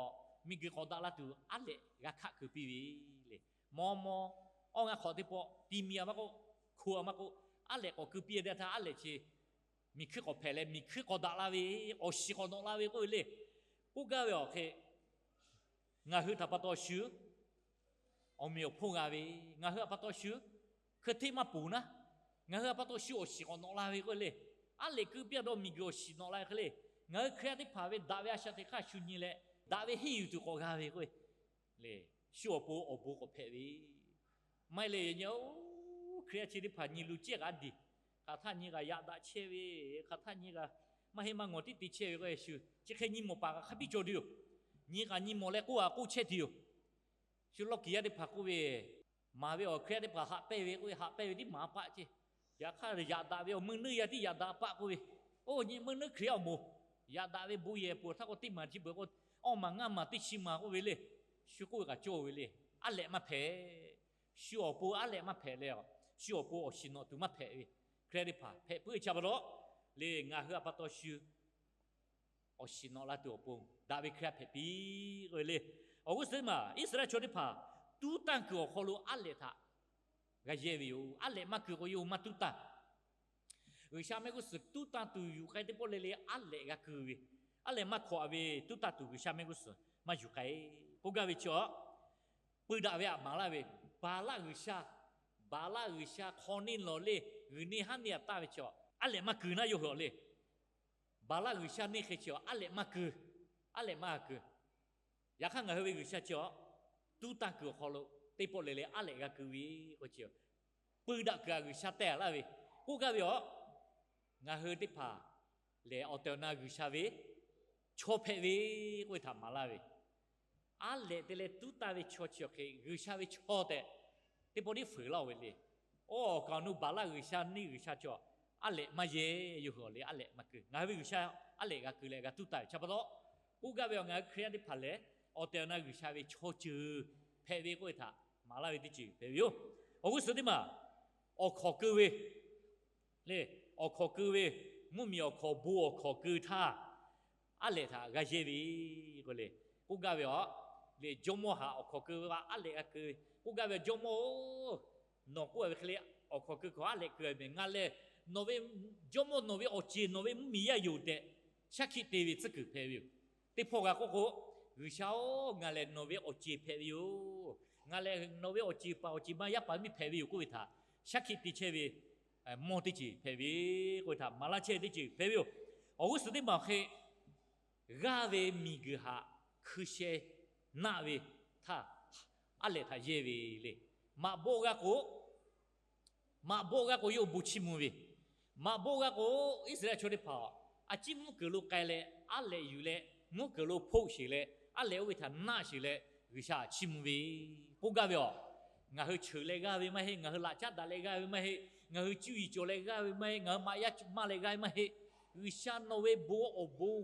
miˬguiˬ k'awꞈ daꞈ la tuˬ aˉ lehꞈ g'a hkaˆ keu piˇ ve le. Maw maw, awˇ g'aˇ hk'awꞈ teˇ pawˆ ti mi a maˇ k'oˆ, hko a maˇ k'oˆ, aˉ lehꞈ k'awꞈ keu piˇ ve teˇ yanˇ htaˇ aˉ lehꞈ chi miˬ hkuiˇ k'awꞈ hpehꞈ leh, miˬ hkuiˇ k'awꞈ daꞈ la ve, awˬ shiˍ k'awꞈ nawꞈ la ve k'oˆ ve le. K'oˆ gaˇ ve awˬ hk'e, ngaˬ hui htaꞈ pa taw shu awˬ meꞈ awˬ hponˇ g'a ve, ngaˬ hui htaꞈ pa taw shu hkeu hteˆ maˇ ponˬ naˉ, ngaˬ hui htaꞈ pa taw shu awˬ shiˍ k'awꞈ nawꞈ la ve k'oˆ ve le. Aˉ lehꞈ keu piˇ a dawˇ miˬguiˬ awˬ shiˍ nawꞈ la ve hk'e le. Ngaˬ hui Hkriꞈ yaˇ teˇ hpaˍ ve daꞈ ve a shaꞈ teꞈ hk'aˇ shu nyi leh, daꞈ ve henˇ yuˬ tuˬ k'awꞈ g'a ve k'oˆ ve le. shu awˬ pon awˬ bon k'awꞈ hpehꞈ ve. Maˇ heˆ leh, nyi-oˬ, Hkriꞈ yaˇ chi teˇ hpaˍ nyi lu cehˇ kaꞈ a diˬ, hk'aˬ htaˇ nyi kaꞈ yaꞈ daꞈ chehˇ ve, hk'aˬ htaˇ nyi kaꞈ maˇ heˆ maˇ ngawˬ tiˉ te chehˇ ve k'o, shu chi hk'e nyi mawˬ paˍ kaꞈ hk'a biˇ cawˬ tuˬ yoˬ. Nyi kaꞈ nyi mawˬ leh k'oˆ kaꞈ k'oˆ chehˇ tuˬ yoˬ. Shu lawˇ kiˍ yaˇ teˇ hpaˍ k'oˆ ve, maˍ ve awˬ Hkriꞈ yaˇ teˇ hpaˍ haꞈ pehnˇ ve k'oˆ ve, haꞈ pehnˇ ve tiˉ maˍ paˆ ceˇ. Yaꞈ hk'aˇ yaꞈ daꞈ ve awˬ meuˇ nuˇ yaˇ tiˉ yaꞈ daꞈ paˆ k'oˆ ve, oˇ nyi meuˇ nuˇ Hkriꞈ yaˇ awˬ moˍ, yaꞈ daꞈ ve bon yehˬ peuˬ htaˇ k'o teˇ maˬ chi beuꞈ k'o, awˇ maˬ ngaˇ maˬ teˇ chi maˬ k'oˆ ve le. Shu k'oˆ ve kaꞈ cawˇ ve le. Aˉ lehꞈ maˇ hpehꞈ. Shu awˬ pon aˉ lehꞈ maˇ hpehꞈ leh, shu awˬ pon awˬ shiˍ nawꞈ tuˬ maˇ hpehꞈ ve, Hkriꞈ yaˇ teˇ hpaˍ hpehꞈ puiˉ ve chi pa taw le, ngaˬ hui a pa taw shu awˬ shiˍ nawꞈ la tuˬ awˬ pon daꞈ ve Hkriꞈ yaˇ hpehꞈ piˇ k'oˆ ve le. Awˬ g'uˇ suhˍ teˇ maˬ Iˉsaˍreˍlaˆ chaw teˇ hpaˍ tuˉ tanˇ kuiˬ awˬ hk'aw lo aˉ lehꞈ htaꞈ g'a yehˇ ve yoˬ. Aˉ lehꞈ maˇ kuiˬ k'o yawˇ hui maˇ tuˉ tanˇ. G'uiˬsha mehˆ g'uˇ suhˍ tuˉ tanˇ tuˬ yuˬ k'ai teˇ pawˆ le le aˉ lehꞈ g'a kuiˬ ve, aˉ lehꞈ maˇ hkawꞈ ve tuˉ tanˇ tuˬ G'uiˬsha mehˆ g'uˇ suhˍ maˇ yuˬ k'ai. K'oˆ gaˇ ve chi a, peu daꞈ ve aꞈ maˍ laˇ ve, Baˍlaˆ g'uiˬsha, Baˍlaˆ g'uiˬsha hk'aw neˇ lawˬ le, g'uiˬ neˇ haˉ neˇ aꞈ taˇ ve chi a, aˉ lehꞈ maˇ kuiˬ naˉ yawˇ hui awˬ le. Baˍlaˆ g'uiˬsha neˇ hk'e chi a, aˉ lehꞈ maˇ kuiˬ, aˉ lehꞈ maˇ kuiˬ. Yaꞈ hk'aˇ ngaˬ hui ve G'uiˬsha chi a, tuˉ tanˇ kuiˬ awˬ hk'aw lo teˇ pawˆ le le aˉ lehꞈ g'a kuiˬ ve k'o chi a, peu daꞈ kuiˬ a G'uiˬsha teh a laˇ ve, k'oˆ gaˇ ve a, ngaˬ hui teˇ hpaˍ lehˬ awˬ tehˬ awˬ na G'uiˬsha ve chaw hpehꞈ ve k'oˆ ve htaꞈ maˍ laˇ ve, aˉ lehꞈ te leh tuˉ tanˇ ve chaw chi awˬ hk'e G'uiˬsha ve chaw tehꞈ teˇ pawˆ tiˉ fuiˍ laˇ-oˬ ve le. Oˇ awˬ kaˍ awˬ nu Baˍlaˆ g'uiˬsha neˇ g'uiˬsha chi a, aˉ lehꞈ maˇ yehˇ, yawˇ hui awˬ le aˉ lehꞈ maˇ kuiˬ. Ngaˬ hui ve G'uiˬsha aˉ lehꞈ g'a kuiˬ leh g'a tuˉ tanˇ ve chi pa taw, k'oˆ gaˇ ve a, ngaˬ hui Hkriꞈ yaˇ teˇ hpaˍ lehˬ awˬ tehˬ awˬ na G'uiˬsha ve chaw ceuˬ hpehꞈ ve k'oˆ ve htaꞈ maˍ laˇ ve teˇ ceuˬ hpehꞈ ve yoˬ. Awˬ g'uˇ suhˍ teˇ maˬ awˬ hk'awꞈ keu ve le, awˬ hk'awꞈ keu ve, mvuhˇmiˬ awˬ hk'awꞈ bon awˬ hk'awꞈ keu htaˇ, aˉ lehꞈ htaꞈ g'a yehˇ ve k'o le, k'oˆ gaˇ ve a, le jawˇmawˇ haꞈ awˬ hk'awꞈ keu ve a aˉ lehꞈ g'a keu ve, k'oˆ gaˇ ve a, Jawˇmawˇ-oˬ, nawˬ k'oˆ ve hk'e le awˬ hk'awꞈ keu hk'aw aˉ lehꞈ keu ve meh, ngaˬ lehˬ nawˬ ve jawˇmawˇ nawˬ ve awˬ ceˬ nawˬ ve mvuhˇmiˬ yaˇ yoˬ tehꞈ shaˉ hkiˆ te ve tcuhˉ kuiˬ hpehꞈ ve yoˬ. Teˇ hpawˇ g'a k'oˆ k'o, G'uiˬsha-oˬ, ngaˬ lehˬ nawˬ ve awˬ ceˬ hpehꞈ ve yoˬ. Ngaˬ lehˬ nawˬ ve awˬ ceˬ paˍ awˬ ceˬ ma yaˇ paˍ miˇ hpehꞈ ve yoˬ k'oˆ ve htaꞈ shaˉ hkiˆ te chehˇ ve mawˇ teˇ ceuˬ hpehꞈ ve k'oˆ ve htaꞈ maˍ laˇ chehˇ ve teˇ ceuˬ hpehꞈ ve yoˬ. Awˬ g'uˇ suhˍ teˇ maˬ awˬ hk'e g'aˇ ve miˬguiˬ haꞈ hkui sheh naˆ ve htaˇ, aˉ lehꞈ htaꞈ yehˇ ve le. Maꞈ bawˆ g'aˇ k'o, maꞈ bawˆ g'aˇ k'o yawˇ bon chiˇ mvuh ve, maꞈ bawˆ g'aˇ k'o Iˉsaˍreˍlaˆ chaw teˇ hpaˍ a ciˉ mvuhˇ kuiˬ lo k'ai leh aˉ lehꞈ yuˬ leh, mvuhˇ kuiˬ lo hpoˆ sheˬ leh, aˉ lehꞈ oˇ ve htaꞈ naˆ sheˬ leh G'uiˬsha htaꞈ chiˇ mvuh ve k'oˆ gaˇ ve a. Ngaˬ hui cheuˬ leh g'aˇ ve maˇ heˆ, ngaˬ hui laꞈ caˉ daꞈ leh g'aˇ ve maˇ heˆ, ngaˬ hui cuˇ yiˍ cawˬ leh g'aˇ ve maˇ heˆ, ngaˬ hui maꞈ yaˇ maˇ leh g'aˇ ve maˇ heˆ. G'uiˬsha nawˬ ve bon awˬ bon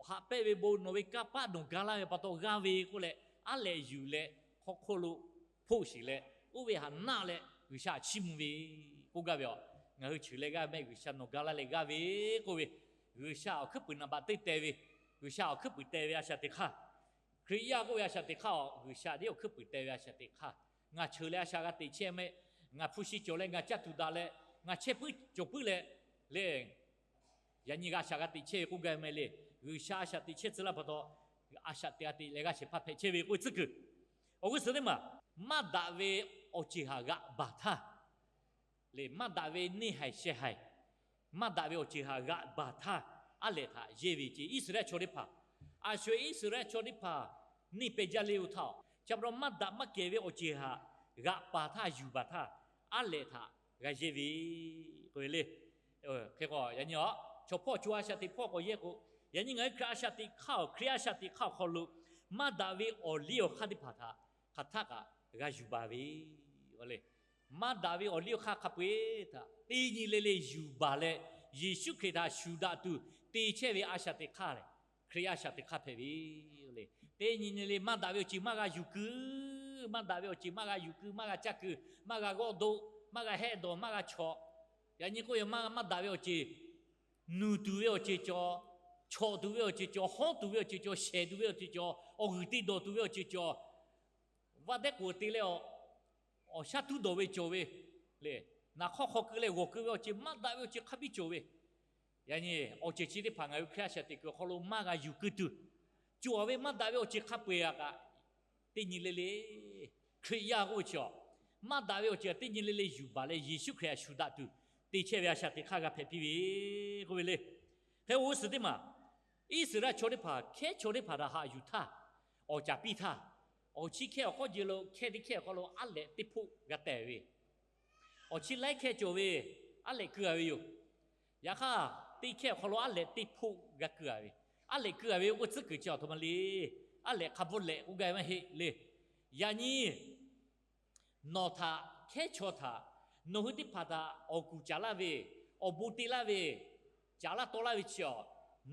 haꞈ pehnˇ ve bon nawˬ ve kanˇ paˆ dawˬ ga laˇ ve pa taw g'aˇ ve k'oˆ leh, aˉ lehꞈ yuˬ leh hk'aw hk'oˆ lo hpoˆ sheˬ leh, oˇ ve htaꞈ naˆ leh G'uiˬsha htaꞈ chiˇ mvuh ve k'oˆ gaˇ ve a. Ngaˬ hui cheuˬ leh g'aˇ meh, G'uiˬsha nawˬ ga laˇ leh g'aˇ ve k'oˆ ve, G'uiˬsha awˬ hkuiˉ puiˍ naˍ baꞈ teˇ teh ve, G'uiˬsha awˬ hkuiˉ puiˍ teh ve a shaꞈ teꞈ hk'aˇ, Hkriꞈ yaˇ k'oˆ ve a shaꞈ teꞈ hk'aˇ a, G'uiˬsha tiˉ awˬ hkuiˉ puiˍ teh ve a shaꞈ teꞈ hk'aˇ, ngaˬ cheuˬ leh a shaꞈ g'a teꞈ chehˇ meh, ngaˬ hpu shi cawˬ leh ngaˬ caˇ tuˬ daꞈ leh ngaˬ chehˇ puiˉ cawˬ puiˉ leh le, yaꞈ nyi g'a a shaꞈ g'a teꞈ chehˇ ve k'oˆ gaˇ meh le. G'uiˬsha a shaꞈ teꞈ chehˇ tcuh laˇ pa taw, a shaꞈ teꞈ g'a teꞈ leh g'a shehˍ hpaˇ hpehꞈ chehˇ ve k'oˆ ve tcuhˉ kuiˬ. Awˬ g'uˇ suhˍ teˇ maˬ, maˇ daꞈ ve awˬ ceˬ haꞈ g'aꞈ baˬ htaˇ le, maˇ daꞈ ve neˇ haiˬ sheh haiˬ, maˇ daꞈ ve awˬ ceˬ haꞈ g'aꞈ baˬ htaˇ, aˉ lehꞈ htaꞈ yehˇ ve ce Iˉsaˍreˍlaˆ chaw teˇ hpaˍ. A sho Iˉsaˍreˍlaˆ chaw teˇ hpaˍ neˇ peh jaˇ le-o htaˇ, chi pa taw maˇ daꞈ maˇ kehˬ ve awˬ ceˬ haꞈ g'aꞈ paˍ htaˇ yuˬ baˬ htaˇ, aˉ lehꞈ htaꞈ g'a yehˇ ve k'oˆ ve le. Hk'e k'o yaꞈ nyi a, chaw hpawˇ co a shaꞈ teꞈ hpawˇ k'awꞈ yehˇ k'o, yaꞈ nyi ngaˬ hui Hkriꞈ a shaꞈ teꞈ hk'aˇ, Hkriꞈ a shaꞈ teꞈ hk'aˇ awˬ hk'aw lo maˇ daꞈ ve awˬ liˇ awˬ hk'aˇ teˇ hpaˍ htaꞈ hk'aˬ htaˆ kaꞈ g'a yuˬ baˬ ve le. Maˇ daꞈ ve awˬ liˇ awˬ hk'aˇ hk'a peu-eˬ htaꞈ teˇ nyi le le yuˬ baˬ leh, Yeˍsuˆ Hkriꞈ htaꞈ shuˍ daꞈ tuˬ te chehˇ ve a shaꞈ teꞈ hk'aˇ lehˬ, Hkriꞈ a shaꞈ teꞈ hk'aˇ hpehꞈ ve le. Teˇ nyi le le maˇ daꞈ ve awˬ ceˬ maˇ g'a yuˬ kuiˬ, maˇ daꞈ ve awˬ ceˬ maˇ g'a yuˬ kuiˬ, maˇ g'a caˇ kuiˬ, maˇ g'a g'awˇ doˆ, maˇ g'a hehˆ dawˬ, maˇ g'a chawꞈ. Yaꞈ nyi k'oˆ ve maˇ, maˇ daꞈ ve awˬ ceˬ, nuˬ tuˬ ve awˬ ceˬ cawˬ, chawꞈ tuˬ ve awˬ ceˬ cawˬ, hawˉ tuˬ ve awˬ ceˬ cawˬ, shehˍ tuˬ ve awˬ ceˬ cawˬ, awˬ g'uiˬ te dawˬ tuˬ ve awˬ ceˬ cawˬ, vaˇ dehˉ k'oˍ te leh awˬ, awˬ shaˉ tuˉ dawˬ ve cawˬ ve le. Naˍ hk'awˇ hk'aw keu leh g'awˬ keu ve awˬ ceˬ, maˇ daꞈ ve awˬ ceˬ hk'a biˇ cawˬ ve. Yaꞈ nyi awˬ ceuˬ chi teˇ hpaˍ ngaˬ hui Hkriꞈ a shaꞈ teꞈ kuiˬ awˬ hk'aw lo maˇ g'a yuˬ keu tuˬ, cawˬ ve maˇ daꞈ ve awˬ ceˬ hk'a peu-eˬ a kaꞈ, teˇ nyi le le Hkriꞈ yaˇ k'oˆ ve chi a, maˇ daꞈ ve awˬ ceˬ teˇ nyi le le yuˬ baˬ leh Yeˍsuˆ Hkriꞈ htaꞈ shuˍ daꞈ tuˬ te chehˇ ve a shaꞈ teꞈ hk'aˇ g'a hpehꞈ piˇ ve k'oˆ ve le. Hk'e awˬ g'uˇ suhˍ teˇ maˬ, Iˉsaˍreˍlaˆ chaw teˇ hpaˍ hkehˉ chaw teˇ hpaˍ htaꞈ haꞈ yuˬ htaˇ, awˬ caˍ piˇ htaˇ, Awˬ chi hkehˇ awˬ hk'aw jehˬ lo hkehˇ teˇ hkehˇ awˬ hk'aw lo aˉ lehꞈ teˇ hpoˆ g'a tehˬ ve, awˬ chi laiˉ hkehˇ cawˬ ve aˉ lehꞈ keu a ve yoˬ. Yaꞈ hk'aˇ, teˇ hkehˇ awˬ hk'aw lo aˉ lehꞈ teˇ hpoˆ g'a keu a ve, aˉ lehꞈ keu a ve k'oˆ tcuhˉ kuiˬ chi awˬ htoꞈ ma le. Aˉ lehꞈ hk'a bvuhˆ lehꞈ k'oˆ gaˇ ve maˇ heˆ le. Yaꞈ nyi nawˬ htaꞈ hkehˉ chaw htaꞈ nawˬ hui teˇ hpaˍ htaꞈ awˬ kuˬ caˍ laˇ ve, awˬ bon te laˇ ve, caˍ laˇ tawˆ laˇ ve chi awˬ,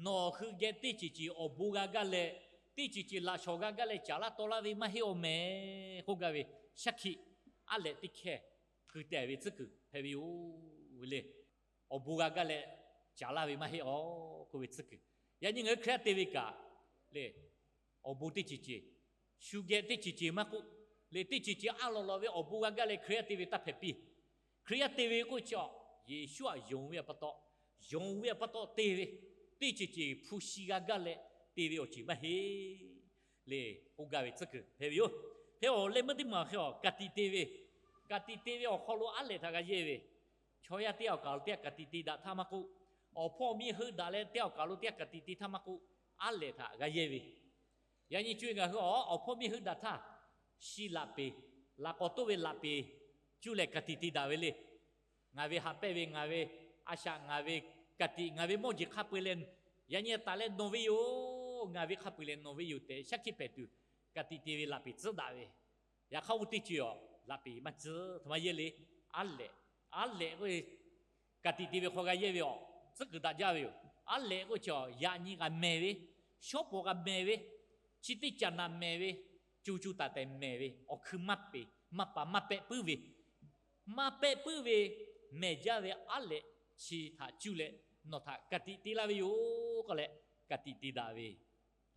nawˬ hui geh teˇ ceuˬ ceuˬ awˬ bon g'a gaˇ leh, teˇ ceuˬ ceuˬ laꞈ shawˍ g'a gaˇ leh caˍ laˇ tawˆ laˇ ve maˇ heˆ awˬ mehˍ k'oˆ gaˇ ve, shaˉ hkiˆ aˉ lehꞈ teˇ hkehˇ keu tehˬ ve tcuhˉ kuiˬ hpehꞈ ve yoˬ le. Awˬ bon g'a gaˇ leh caˍ laˇ ve maˇ heˆ awˬ k'oˆ ve tcuhˉ kuiˬ. Yaꞈ nyi ngaˬ hui Hkriꞈ yaˇ te ve kaꞈ le, awˬ bon teˇ ceuˬ ceuˬ, shu geh teˇ ceuˬ ceuˬ maˇ k'oˆ le, teˇ ceuˬ ceuˬ a lawˬ lawˬ ve awˬ bon g'a gaˇ leh Hkriꞈ yaˇ te ve taˇ hpehꞈ piˇ. Hkriꞈ yaˇ te ve k'oˆ chi awˬ, Yeˍsuˆ htaꞈ yonˍ ve awˬ pa taw, yonˍ ve awˬ pa taw te ve, teˇ ceuˬ ceuˬ hpu shi g'a gaˇ leh te ve awˬ ceuˬ maˇ heˆ le, k'oˆ gaˇ ve tcuhˉ kuiˬ hpehꞈ ve yoˬ. Hk'e awˬ leh meuˇ teˇ maˬ hk'e awˬ ka tiꞈ te ve, ka tiꞈ te ve awˬ hk'aw lo aˉ lehꞈ htaꞈ g'a yehˇ ve, chaw yaˇ teˇ g'aˇ awˬ kaˍ lo teˇ g'aˇ ka tiꞈ te daꞈ htaˇ maˇ k'oˆ, awˬ hpawˇ miˇ heuˆ daꞈ leh teˇ g'aˇ awˬ kaˍ lo teˇ g'aˇ ka tiꞈ te htaˇ maˇ k'oˆ, aˉ lehꞈ htaꞈ g'a yehˇ ve. Yaꞈ nyi co e ngaˬ hui awˬ hpawˇ miˇ heuˆ daꞈ htaˇ, shi laꞈ peˍ, laꞈ k'awꞈ toˆ ve laꞈ peˍ cuˇ leh ka tiꞈ te daꞈ ve le. Ngaˬ ve haꞈ pehnˇ ve, ngaˬ ve a shaꞈ, ngaˬ ve ka tiꞈ, ngaˬ ve mawˇ jeˬ hk'a peu-eˬ leh, yaꞈ nyi taˍ leh nawˬ ve yoˬ, ngaˬ ve hk'a peu-eˬ leh nawˬ ve yoˬ tehꞈ shaˉ hkiˆ hpehꞈ tuˬ, ka tiꞈ te ve laꞈ peˍ tcuhˉ daꞈ ve. Yaꞈ hk'aˇ oˇ teˇ ceuˬ awˬ laꞈ peˍ maˇ tcuhˉ, htoꞈ ma yehˇ le. Aˉ lehꞈ, aˉ lehꞈ k'oˆ ve ka tiꞈ te ve hk'aw g'a yehˇ ve awˬ tcuhˉ kuiˬ daꞈ jaˇ ve yoˬ. Aˉ lehꞈ k'oˆ chi awˬ yaꞈ nyi g'a mehˬ ve, shawˉ paw g'a mehˬ ve, chi teˇ caꞈ naꞈ mehˬ ve, co co taiˍ taiˍ mehˬ ve, awˬ hkui maˇ peˍ maˇ pa maˇ pehˆ puiˉ ve, maˇ pehˆ puiˉ ve, mehˬ jaˇ ve aˉ lehꞈ chi htaꞈ cuˇ leh nawˬ htaꞈ ka tiꞈ te laˇ ve yoˬ k'oˆ leh, ka tiꞈ te daꞈ ve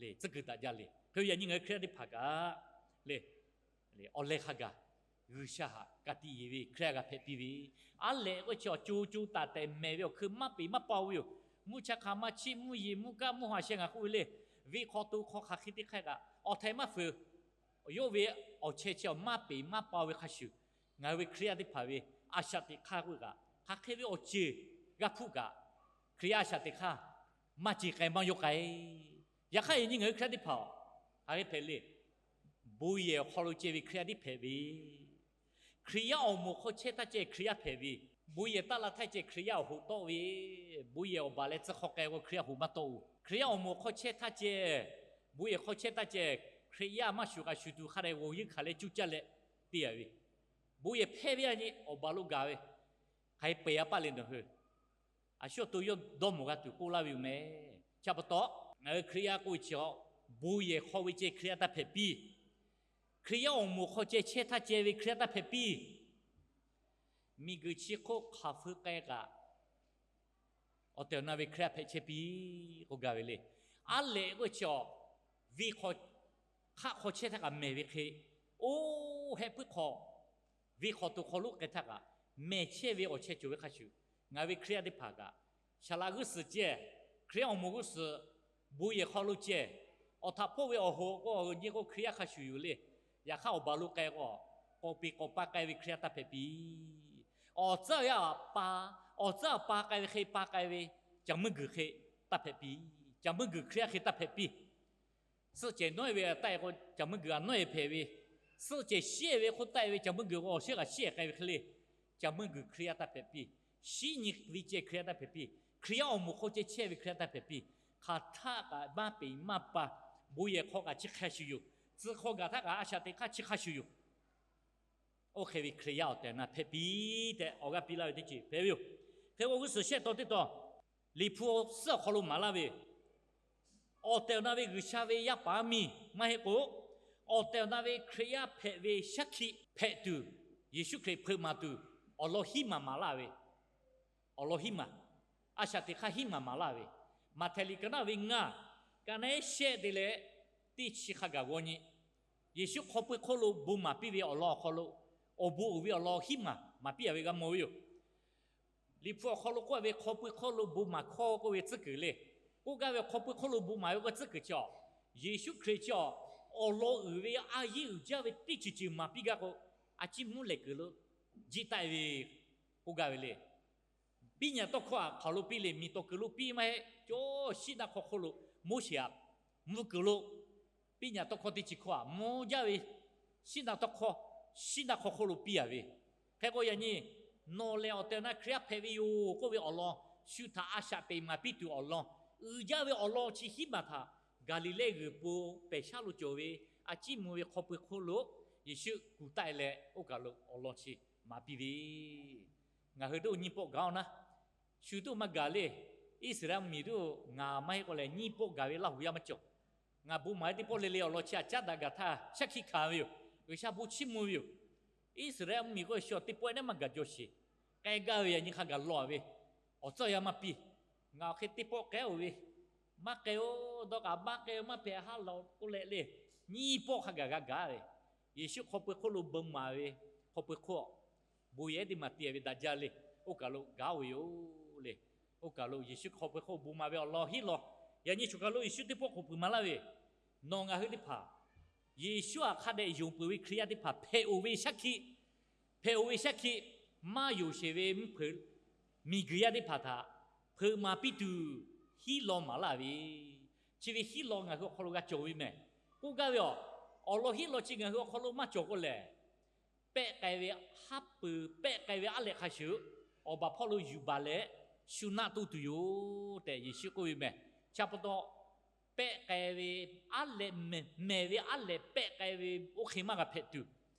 le, tcuhˉ kuiˬ daꞈ jaˇ le. Hk'e yaꞈ nyi ngaˬ hui Hkriꞈ yaˇ teˇ hpaˍ kaꞈ le, awˬ leh hk'a gaˬ G'uiˬsha htaꞈ ka tiꞈ yeˬ ve Hkriꞈ yaˇ g'a hpehꞈ piˇ ve, aˉ lehꞈ k'oˆ chi awˬ co co taiˍ taiˍ mehˬ ve awˬ hkui maˇ peˍ maˇ pa-o ve yoˬ. Mvuhˇ cha hk'aˬ ma chiˆ mvuhˇ yeˬ mvuhˇ kaˆ mvuhˇ haw sheh ngaˬ k'oˆ ve le, venˇ hk'aw to hk'aw hk'aˬ hk'e teˇ hk'aˇ kaꞈ awˬ htaiˍ maˇ fuiˍ, yawˇ ve awˬ chehˇ chi awˬ maˇ peˍ maˇ pa-o ve hk'a shuˍ, ngaˬ hui ve Hkriꞈ yaˇ teˇ hpaˍ ve a shaꞈ teꞈ hk'aˇ k'oˆ kaꞈ hk'aˬ hk'e ve awˬ ceuˬ g'a hpuˇ kaꞈ, Hkriꞈ yaˇ a shaꞈ teꞈ hk'aˇ maˇ ce k'ai maˇ yawˇ k'ai. Yaꞈ hk'aˇ yaꞈ nyi ngaˬ hui Hkriꞈ yaˇ teˇ hpaˍ-oˬ, hk'aˬ hk'e hpehꞈ le. Bon yehˬ awˬ hk'aw lo ceh ve Hkriꞈ yaˇ tiˉ hpehꞈ ve, Hkriꞈ yaˇ awˬ moˍ hk'aw chehˇ htaˇ ceh Hkriꞈ yaˇ hpehꞈ ve, bon yehˬ taˇ la htaˇ ceh Hkriꞈ yaˇ awˬ hoꞈ tawˆ ve, bon yehˬ awˬ baˬ leh tcuh hk'aw k'ai k'o Hkriꞈ yaˇ hoꞈ maˇ tawˆ-oˬ. Hkriꞈ yaˇ awˬ moˍ hk'aw chehˇ htaˇ ceh, bon yehˬ hk'aw chehˇ htaˇ ceh, Hkriꞈ yaˇ maˇ shuˍ kaꞈ shuˍ tuˬ hk'a dehꞈ g'awˬ yeunˇ hkanˍ leh cuˇ caˇ leh te a ve, bon yehˬ hpehˇ ve a nyi awˬ baˬ lo gaˬ ve, hk'aˬ hk'e pehˬ a paˆ le nawˬ hui. A shu awˬ to yawˇ dawˇ mawˬ g'a tuˬ k'oˆ laˇ ve yoˬ meh. Chi pa taw, ngaˬ hui Hkriꞈ yaˇ k'oˆ ve chi awˬ, bon yehˬ hk'aw ve ceh Hkriꞈ yaˇ taˇ hpehꞈ piˇ. Hkriꞈ yaˇ awˬ moˍ hk'aw ceh chehˇ htaˇ ceh ve Hkriꞈ yaˇ taˇ hpehꞈ piˇ. Miˬguiˬ chi hk'oˆ hk'aˬ feu k'ai kaꞈ, awˬ tehˬ awˬ na ve Hkriꞈ yaˇ hpehꞈ chehˇ piˇ k'oˆ gaˇ ve le. Aˉ lehꞈ k'oˆ chi awˬ, venˇ hk'aw, hk'aˆ hk'aw chehˇ htaˇ kaꞈ mehˬ ve hk'e, oˇ hehˆ puiˉ hk'aw, venˇ hk'aw to hk'aw lo k'ai htaˇ kaꞈ mehˬ chehˇ ve awˬ chehˇ cawˬ ve hk'a shuˍ, ngaˬ ve Hkriꞈ yaˇ teˇ hpaˍ kaꞈ, saˍ laꞈ g'uˇ suhˍ ceh, Hkriꞈ yaˇ awˬ moˍ g'uˇ suhˍ, bon yehˬ hk'aw lo ceh, awˬ htaꞈ hpawˇ ve awˬ hoꞈ k'o awˬ nyi k'o Hkriꞈ yaˇ hk'a shuˍ yoˬ le. Yaꞈ hk'aˇ awˬ baˬ lo k'ai k'o, k'awꞈ peˍ k'awꞈ pa k'ai ve Hkriꞈ yaˇ taˇ hpehꞈ piˇ. Awˬ tcuhˉ awˬ yanˇ pa, awˬ tcuhˉ awˬ pa k'ai ve hk'e pa k'ai ve, caˬ meuˇ guiˬ hk'e taˇ hpehꞈ piˇ. Caˬ meuˇ guiˬ Hkriꞈ yaˇ hk'e taˇ hpehꞈ piˇ. Suhˆ cehˬ nawˉ-e ve taˆ-e k'o, caˬ meuˇ guiˬ a nawˉ-e hpehꞈ ve, suhˆ cehˬ shiˉ-e ve hk'oˆ taˆ-e ve caˬ meuˇ guiˬ k'o awˬ shiˉ kaꞈ shiˉ-e k'ai ve hk'e le, caˬ meuˇ guiˬ Hkriꞈ yaˇ taˇ hpehꞈ piˇ. Shiˉ nyi ve ceh Hkriꞈ yaˇ taˇ hpehꞈ piˇ. Hkriꞈ yaˇ awˬ moˍ hk'aw ceh chehˇ ve Hkriꞈ yaˇ taˇ hpehꞈ piˇ. Hk'aˬ htaˆ kaꞈ maˇ peˍ maˇ pa, bon yehˬ hk'aw kaꞈ chi hk'a shuˍ yoˬ. Tcuh hk'aw gaˬ htaˇ kaꞈ a shaꞈ teꞈ hk'aˇ chi hk'a shuˍ yoˬ. Oˇ hk'e ve Hkriꞈ yaˇ awˬ tehˬ awˬ na hpehꞈ piˇ tehꞈ awˬ g'aˇ piˇ laˇ ve teˇ ceuˬ hpehꞈ ve yoˬ. Hk'e k'o g'uˇ suhˍ shehˆ taw teˇ taw, Liꞈ hpu awˬ suhˉ awˬ hk'aw lo maˍ laˇ ve, awˬ tehˬ awˬ na ve G'uiˬsha ve yaˇ paˍ miˇ maˇ heˆ k'o, awˬ tehˬ awˬ na ve Hkriꞈ yaˇ hpehꞈ ve shaˉ hkiˆ hpehꞈ tuˬ, Yeˍsuˆ Hkriꞈ hpeuꞈ maˍ tuˬ, awˬ lawn hiˉ maˬ maˍ laˇ ve, awˬ lawn hiˉ maˬ, a shaꞈ teꞈ hk'aˇ hiˉ maˬ maˍ laˇ ve, Maꞈhtehˍ liꞈ ka naˉ ve ngaˇ, ka naˉ shehˆ te leh teˇ chi hk'a gaˬ g'aw nyi, Yeˍsuˆ hk'aw pui hk'oˆ lo bon maˍ piˇ ve awˬ lawn awˬ hk'aw lo, awˬ bon uiˍ ve awˬ lawn hiˉ maˬ maˍ piˇ a ve g'a mawˬ ve yoˬ. Liꞈ hpu awˬ hk'aw lo k'oˆ ve hk'aw pui hk'oˆ lo bon maˍ hkawˇ k'oˆ ve tcuhˉ kuiˬ le. K'oˆ gaˇ ve hk'aw pui hk'oˆ lo bon maˍ ve k'oˆ tcuhˉ kuiˬ chi awˬ, Yeˍsuˆ Hkriꞈ chi awˬ, awˬ lawn uiˍ ve a yiˉ uiˍ jaˇ ve teˇ ceuˬ ceuˬ maˍ piˇ gaˇ k'o, a ciˉ mvuhˇ lehˬ kuiˬ lo jiˆ taˆ-e ve k'oˆ gaˇ ve le. Piˇ nyaꞈ tawˇ hkawˇ aꞈ hk'aˬ lo piˇ le, miˬ tawˍ kuiˬ lo piˇ maˇ heˆ. Cawˇ shiˆ naˆ hk'aw hk'oˆ lo Moˉseˍ aꞈ mvuh kuiˬ lo, piˇ nyaꞈ tawˇ hkawˇ teˇ chi hkawˇ aꞈ mvuh jaˇ ve shiˉ naˆ tawˇ hkawˇ, shiˉ naˆ hk'aw hk'oˆ lo piˇ a ve. Hk'e k'o yaꞈ nyi, nawˬ lehˬ awˬ tehˬ awˬ na Hkriꞈ yaˇ hpehꞈ ve yoˬ k'oˆ ve awˬ lawn, shu htaꞈ a shaꞈ teꞈ maˍ piˇ tuˬ awˬ lawn, uiˍ jaˇ ve awˬ lawn chi hiˉ maˬ htaꞈ Gaˍliˍlehˇ g'uiˬ po pehˬ shaˉ lo cawˬ ve a ciˉ mvuh ve hk'aw pui hk'oˆ lo Yeˍsuˆ kuˬ taˆ e leh oˇ kaˬ lo awˬ lawn chi maˍ piˇ ve. Ngaˬ hui toˇ nyiˇ pawˆ gaˬ-oˬ naˉ, shu toˇ maˇ gaˬ le. Iˉsaˍreˍlaˆ mvuhˇmiˬ toˇ ngaˬ maˇ heˆ k'o lehˬ nyiˇ pawˆ gaˬ ve Laˇ huˍ yaˇ maˇ cawˬ. Ngaˬ bon maˍ ve teˇ pawˆ le le awˬ lawn chi a caˉ daꞈ gaˬ htaˇ shaˉ hkiˆ hkanˍ ve yoˬ. G'uiˬsha bon chiˇ mvuh ve yoˬ. Iˉsaˍreˍlaˆ mvuhˇmiˬ k'o shu teˇ pawˆ neˉ maˇ gaˬ jaw sheˍ. K'ai gaˇ ve yaꞈ nyi hk'a gaˬ lawˬ ve, awˬ tcuhˇ yaˇ maˇ piˇ. Ngaˬ awˬ hk'e teˇ pawˆ k'ai-oˬ ve, maˇ k'ai-oˬ dawˇ kaꞈ maˇ k'ai-oˬ, maˇ hpehꞈ ha lawˬ k'oˆ leh le, nyiˇ pawˆ hk'a gaˬ g'a gaˬ ve. Yeˍsuˆ hk'aw pui hk'oˆ lo bon maˍ ve, hk'aw pui hk'oˆ bon yehˬ teˇ maˬ te ve daꞈ jaˇ le. Oˇ kaˬ lo gaˬ-oˬ ve yoˬ le. Oˇ kaˬ lo Yeˍsuˆ hk'aw pui hk'oˆ bon maˍ ve awˬ lawn hiˉ law, yaꞈ nyi choˬ kaˬ lo Yeˍsuˆ teˇ pawˆ k'oˆ peuˬ maˍ laˇ ve, nawˬ ngaˬ hui teˇ hpaˍ Yeˍsuˆ htaꞈ hk'a dehꞈ yonˍ peuˬ ve Hkriꞈ yaˇ teˇ hpaˍ hpehꞈ-oˬ ve shaˉ hkiˆ, hpehꞈ-oˬ ve shaˉ hkiˆ, maˇ yonˍ sheˍ ve mvuhˇ hpeuꞈ miˬguiˬ yaˇ teˇ hpaˍ htaꞈ hpeuꞈ maˍ piˇ tuˬ hiˉ law maˍ laˇ ve, chi ve hiˉ law ngaˬ hui awˬ hk'aw lo g'a cawˬ ve mehˬ. K'oˆ gaˇ ve a, awˬ lawn hiˉ law chi ngaˬ hui awˬ hk'aw lo maˇ cawˬ k'o lehˬ, pehˆ k'ai ve haˉ pui, pehˆ k'ai ve aˉ lehꞈ hk'a shuˍ, awˬ baˬ hpawˇ lo yuˬ baˬ leh shu naˆ toˇ tuˬ yoˬ tehꞈ Yeˍsuˆ k'oˆ ve mehˬ. Chi pa taw, pehˆ k'ai ve aˉ lehꞈ, mehˬ ve aˉ lehꞈ pehˆ k'ai ve oˇ hk'e maˇ g'a hpehꞈ tuˬ,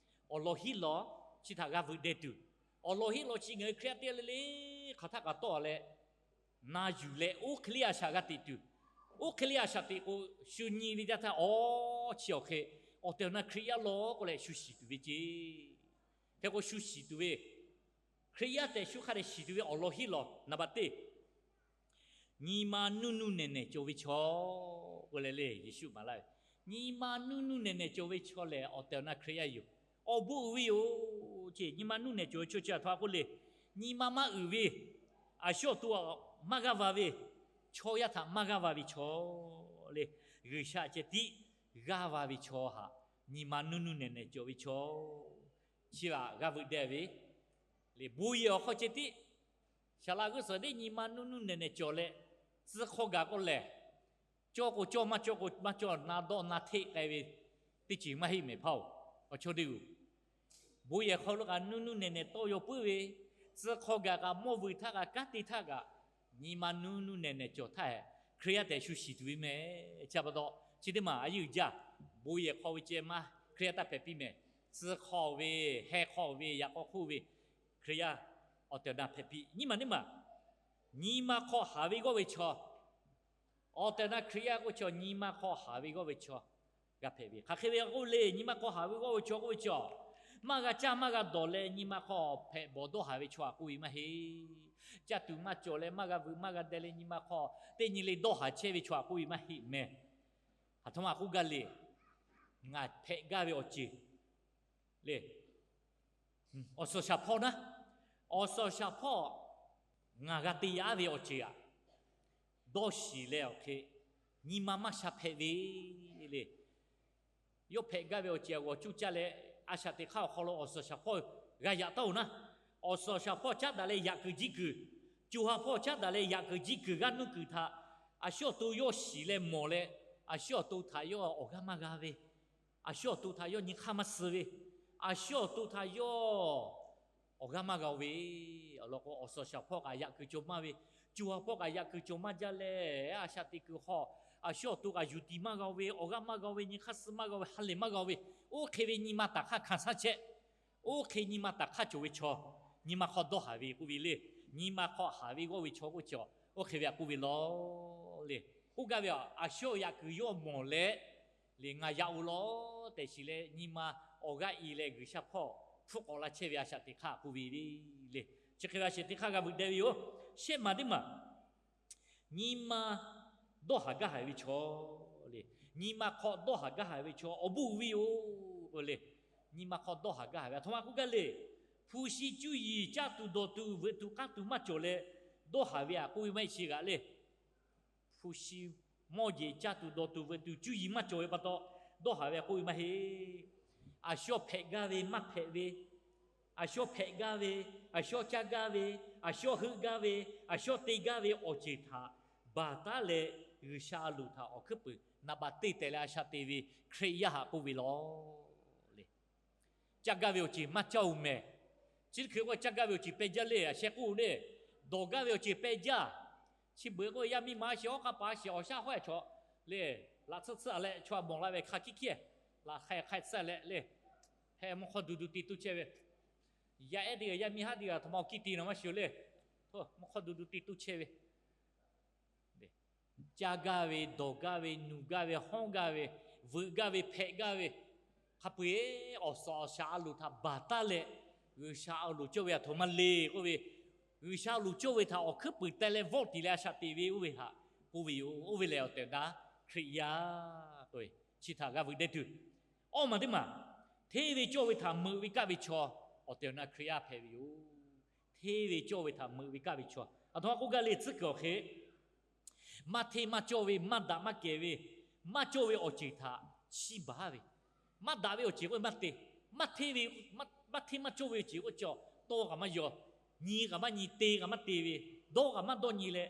awˬ lawn hiˉ law chi htaꞈ g'a veuꞈ deh tuˬ, awˬ lawn hiˉ law chi ngaˬ hui Hkriꞈ yaˇ teˇ g'aˇ le le hk'aˬ htaˇ k'a tawˆ leh na yuˬ leh oˇ hk'e le a shaꞈ g'a teꞈ tuˬ, oˇ hk'e le a shaꞈ teꞈ k'o, shu nyi ve jaˇ htaˇ, awˬ chi awˬ hk'e awˬ tehˬ awˬ na Hkriꞈ yaˇ law k'oˆ leh shu shiˍ tuˬ ve ceˇ. Hk'e k'o shu shiˍ tuˬ ve, Hkriꞈ yaˇ tehꞈ shu hk'a dehꞈ shiˍ tuˬ ve awˬ lawn hiˉ law naˍ baˬ teˇ, nyi ma nuˇ nuˇ nehˬ nehˬ cawˬ ve chaw k'oˆ leh le, Yeˍsuˆ maˍ laˇ ve, nyi ma nuˇ nuˇ nehˬ nehˬ cawˬ ve chaw lehˬ awˬ tehˬ awˬ na Hkriꞈ yaˇ yoˬ. Awˬ bon uiˍ ve yoˬ ceˇ. Nyi ma nuˇ nehˬ cawˬ ve chaw chi a htoꞈ ma k'oˆ le, nyi ma maˇ uiˍ ve, a shu awˬ to maˇ g'aˇ va ve, chaw yaˇ htaꞈ maˇ g'aˇ va ve chaw le, G'uiˬsha ceh tiˉ g'aˇ va ve chaw htaꞈ nyi ma nuˇ nuˇ nehˬ nehˬ cawˬ ve chaw chi htaꞈ g'a veuꞈ deh ve le. Bon yehˬ awˬ hk'aw ceh tiˉ, saˍ laꞈ g'uˇ suhˍ teˇ nyi ma nuˇ nuˇ nehˬ nehˬ cawˬ leh, tcuh hk'aw gaˬ k'o lehˬ, cawˇ k'o cawˇ, maˇ cawˇ k'o maˇ cawˇ, na dawˆ na hteˆ k'ai ve teˇ ceuˬ maˇ heˆ mehˍ hpaˇ-oˬ. Awˬ chawˇ teˇ g'uˬ, bon yehˬ hk'aw lo kaꞈ nuˇ nuˇ nehˬ nehˬ tawˇ yaw puiˉ ve, tcuh hk'aw gaˬ kaꞈ mawˇ vuiˬ htaˇ kaꞈ kanˉ te htaˇ kaꞈ, nyi ma nuˇ nuˇ nehˬ nehˬ cawˬ htaˇ, Hkriꞈ yaˇ tehꞈ shu shiˍ tuˬ ve mehˬ. Chi pa taw chi teˇ maˬ a yeˇ uiˍ jaˇ, bon yehˬ hk'aw ve ceh maˇ Hkriꞈ yaˇ taˇ hpehꞈ piˇ mehˬ. Tcuh hk'aw ve, heh hk'aw ve, yaꞈ k'aw hk'oˆ ve Hkriꞈ yaˇ awˬ tehˬ awˬ na hpehꞈ piˇ. Nyiˇ maˬ teˇ maˬ, nyi ma hk'aw haˍ ve g'awˇ ve chaw, awˬ tehˬ awˬ na Hkriꞈ yaˇ k'oˆ chaw nyi ma hk'aw haˍ ve g'awˇ ve chaw g'a hpehꞈ ve. Hk'aˬ hk'e ve k'oˆ le, nyi ma hk'aw haˍ ve g'awˇ ve chaw k'oˆ ve chaw, maˇ g'a caˇ maˇ g'a dawˬ leh nyi ma hk'aw hpehꞈ bawˬ dawˇ haˍ ve chaw htaꞈ k'oˆ ve maˇ heˆ. Caˇ tuˬ maˇ cawˬ leh maˇ g'a veuꞈ maˇ g'a deh leh nyi ma hk'aw teˇ nyi le dawˇ haˍ chehˇ ve chaw htaꞈ k'oˆ ve maˇ heˆ mehˬ. Aˬ htoꞈ ma k'oˆ gaˇ le, ngaˬ hpehꞈ gaˇ ve awˬ ceuˬ le, awˬ suhˍ shaˍ hpawˇ naˉ, awˬ suhˍ shaˍ hpawˇ ngaˬ g'a te yaˇ ve awˬ ceuˬ aꞈ, dawˇ shiˍ leh awˬ hk'e nyi ma maˇ sha hpehꞈ ve le. Yawˇ hpehꞈ gaˇ ve awˬ ceuˬ aꞈ g'awˬ cuˇ caˇ leh, a shaꞈ teꞈ hk'aˇ awˬ hk'aw lo awˬ suhˍ shaˍ hpawˇ g'a yaꞈ taˉ-oˬ naˉ, awˬ suhˍ shaˍ hpawˇ caˉ daꞈ leh yaꞈ kuiˬ jiˇ kuiˬ, co ha hpawˇ caˉ daꞈ leh yaꞈ kuiˬ jiˇ kuiˬ g'aˇ nuˇ kuiˬ htaꞈ a shu awˬ to yawˇ shiˍ leh mawˬ leh, a shu awˬ to htaꞈ yawˇ awˬ g'aˇ maˇ g'a ve, a shu awˬ to htaꞈ yawˇ nyi hk'aˇ maˇ suh ve, a shu awˬ to htaꞈ yawˇ awˬ g'aˇ maˇ g'a ve, awˬ lawn k'o awˬ suhˍ shaˍ hpawˇ kaꞈ yaꞈ kuiˬ cawˬ maˇ ve, co ha hpawˇ kaꞈ yaꞈ kuiˬ cawˬ maˇ jaˇ leh, a shaꞈ teꞈ kuiˬ hk'aw a shu awˬ to kaꞈ yuˬ tiˍ maˇ g'a ve, awˬ g'aˇ maˇ g'a ve, nyi hk'aˇ suh maˇ g'a ve, ha lehˬ maˇ g'a ve, oˇ hk'e ve nyi ma taˍ hk'aˇ hkanˍ shaˉ chehˇ. Oˇ hk'e nyi ma taˍ hk'aˇ cawˬ ve chaw, nyi ma hk'aw dawˇ haˍ ve k'oˆ ve le. Nyi ma hk'aw haˍ ve g'awˇ ve chaw k'oˆ chaw, oˇ hk'e ve aꞈ k'oˆ ve law le. K'oˆ gaˇ ve a, a shu yaꞈ kuiˬ yawˇ mawˬ leh, le ngaˬ yaꞈ-oˬ law tehꞈ shiˍ leh nyi ma awˬ g'aˇ i leh G'uiˬsha hpawˇ hpfuhˆ k'awꞈ la chehˇ ve a shaꞈ teꞈ hk'aˇ k'oˆ ve le. Chi hk'e ve a shaꞈ teꞈ hk'aˇ g'a veuꞈ deh ve yoˬ. Shehˆ maˬ teˇ maˬ, nyi ma dawˇ haˍ gaˇ haˍ ve chaw le. Nyi ma hk'aw dawˇ haˍ gaˇ haˍ ve chaw awˬ bon uiˍ ve yoˬ k'o le. Nyi ma hk'aw dawˇ haˍ gaˇ haˍ ve aˬ htoꞈ ma k'oˆ gaˇ le. Hpu shi cuˇ yiˍ caˇ tuˬ dawˬ tuˬ veuꞈ tuˬ k'aˇ tuˬ maˇ cawˬ leh dawˇ haˍ ve aꞈ k'oˆ ve maˇ heˆ chi g'aꞈ le. Hpu shi mawˇ jeˬ caˇ tuˬ dawˬ tuˬ veuꞈ tuˬ cuˇ yiˍ maˇ cawˬ ve pa taw, dawˇ haˍ ve aꞈ k'oˆ ve maˇ heˆ. A shu hpehꞈ gaˇ ve maˇ hpehꞈ ve, a shu hpehꞈ gaˇ ve, a shu caˇ gaˇ ve, a shu heuˆ gaˇ ve, a shu te gaˇ ve awˬ ceuˬ htaꞈ baˬ taˉ leh G'uiˬsha a loˍ htaꞈ awˬ hkuiˉ puiˍ naˍ baꞈ te tehꞈ leh a shaꞈ te ve Hkriꞈ yaˇ htaꞈ k'oˆ ve law le. Caˇ gaˇ ve awˬ ceuˬ maˇ caˇ-oˬ mehˍ. Chi teˇ hkui k'o caˇ gaˇ ve awˬ ceuˬ peh jaˇ le, a sheh k'oˆ le. Dawˬ gaˇ ve awˬ ceuˬ peh jaˇ. Chi beuꞈ k'o yaˇ miˇ ma a sheh awˉ k'aˇ pa a sheh awˬ shaˉ hawˉ a chaw le. Laꞈ tsuhˇ tsuhˇ a leh chaw a mawˬ la ve hk'a hkiˇ hkiˇ, laꞈ hk'ai hk'ai tsuhˇ a leh le. Heh mvuhˇ hk'awˇ duˬ duˬ te tuˬ chehˇ ve, yaˇ ehˉ teˇ g'aˇ yaˇ miˇ haˉ teˇ g'aˇ htaꞈ ma awˬ kiˇ te naˬ maˇ shiˍ le. Mvuhˇ hk'awˇ duˬ duˬ te tuˬ chehˇ ve, caˇ gaˇ ve, dawˬ gaˇ ve, nuˬ gaˇ ve, hawˉ gaˇ ve, veuꞈ gaˇ ve, hpehꞈ gaˇ ve, hk'a peu-eˬ awˬ suhˍ awˬ shaˍ a loˍ htaꞈ baˬ taˉ leh, G'uiˬsha a loˍ cawˇ ve a htoꞈ ma le k'oˆ ve, G'uiˬsha a loˍ cawˇ ve htaꞈ awˬ hkuiˉ puiˍ teh leh vawˆ tiˍ leh a shaꞈ teꞈ ve oˇ ve htaꞈ k'oˆ ve yoˬ. Oˇ ve lehˬ awˬ tehˬ awˬ na Hkriꞈ yaˇ k'oˆ ve, chi htaꞈ g'a veuꞈ deh tuˬ. Awˇ maˬ teˇ maˬ, hteˇ ve cawˇ ve htaꞈ meuꞈ ve kaˇ ve chaw, awˬ tehˬ awˬ na Hkriꞈ yaˇ hpehꞈ ve yoˬ. Hteˇ ve cawˇ ve htaꞈ meuꞈ ve kaˇ ve chaw, a htoꞈ ma k'oˆ gaˇ le tcuhˉ kuiˬ awˬ hk'e, maˇ hteˇ maˇ cawˇ ve, maˇ daꞈ maˇ kehˬ ve, maˇ cawˇ ve awˬ ceuˬ htaꞈ chiˇ baˬ ve, maˇ daꞈ ve awˬ ceuˬ k'oˆ ve maˇ te, maˇ hteˇ ve, maˇ hteˇ maˇ cawˇ ve awˬ ceuˬ k'oˆ chi, tawˇ kaꞈ maˇ yaw, nyi kaꞈ maˇ nyi, te kaꞈ maˇ te ve, dawˇ kaꞈ maˇ dawˇ nyi leh,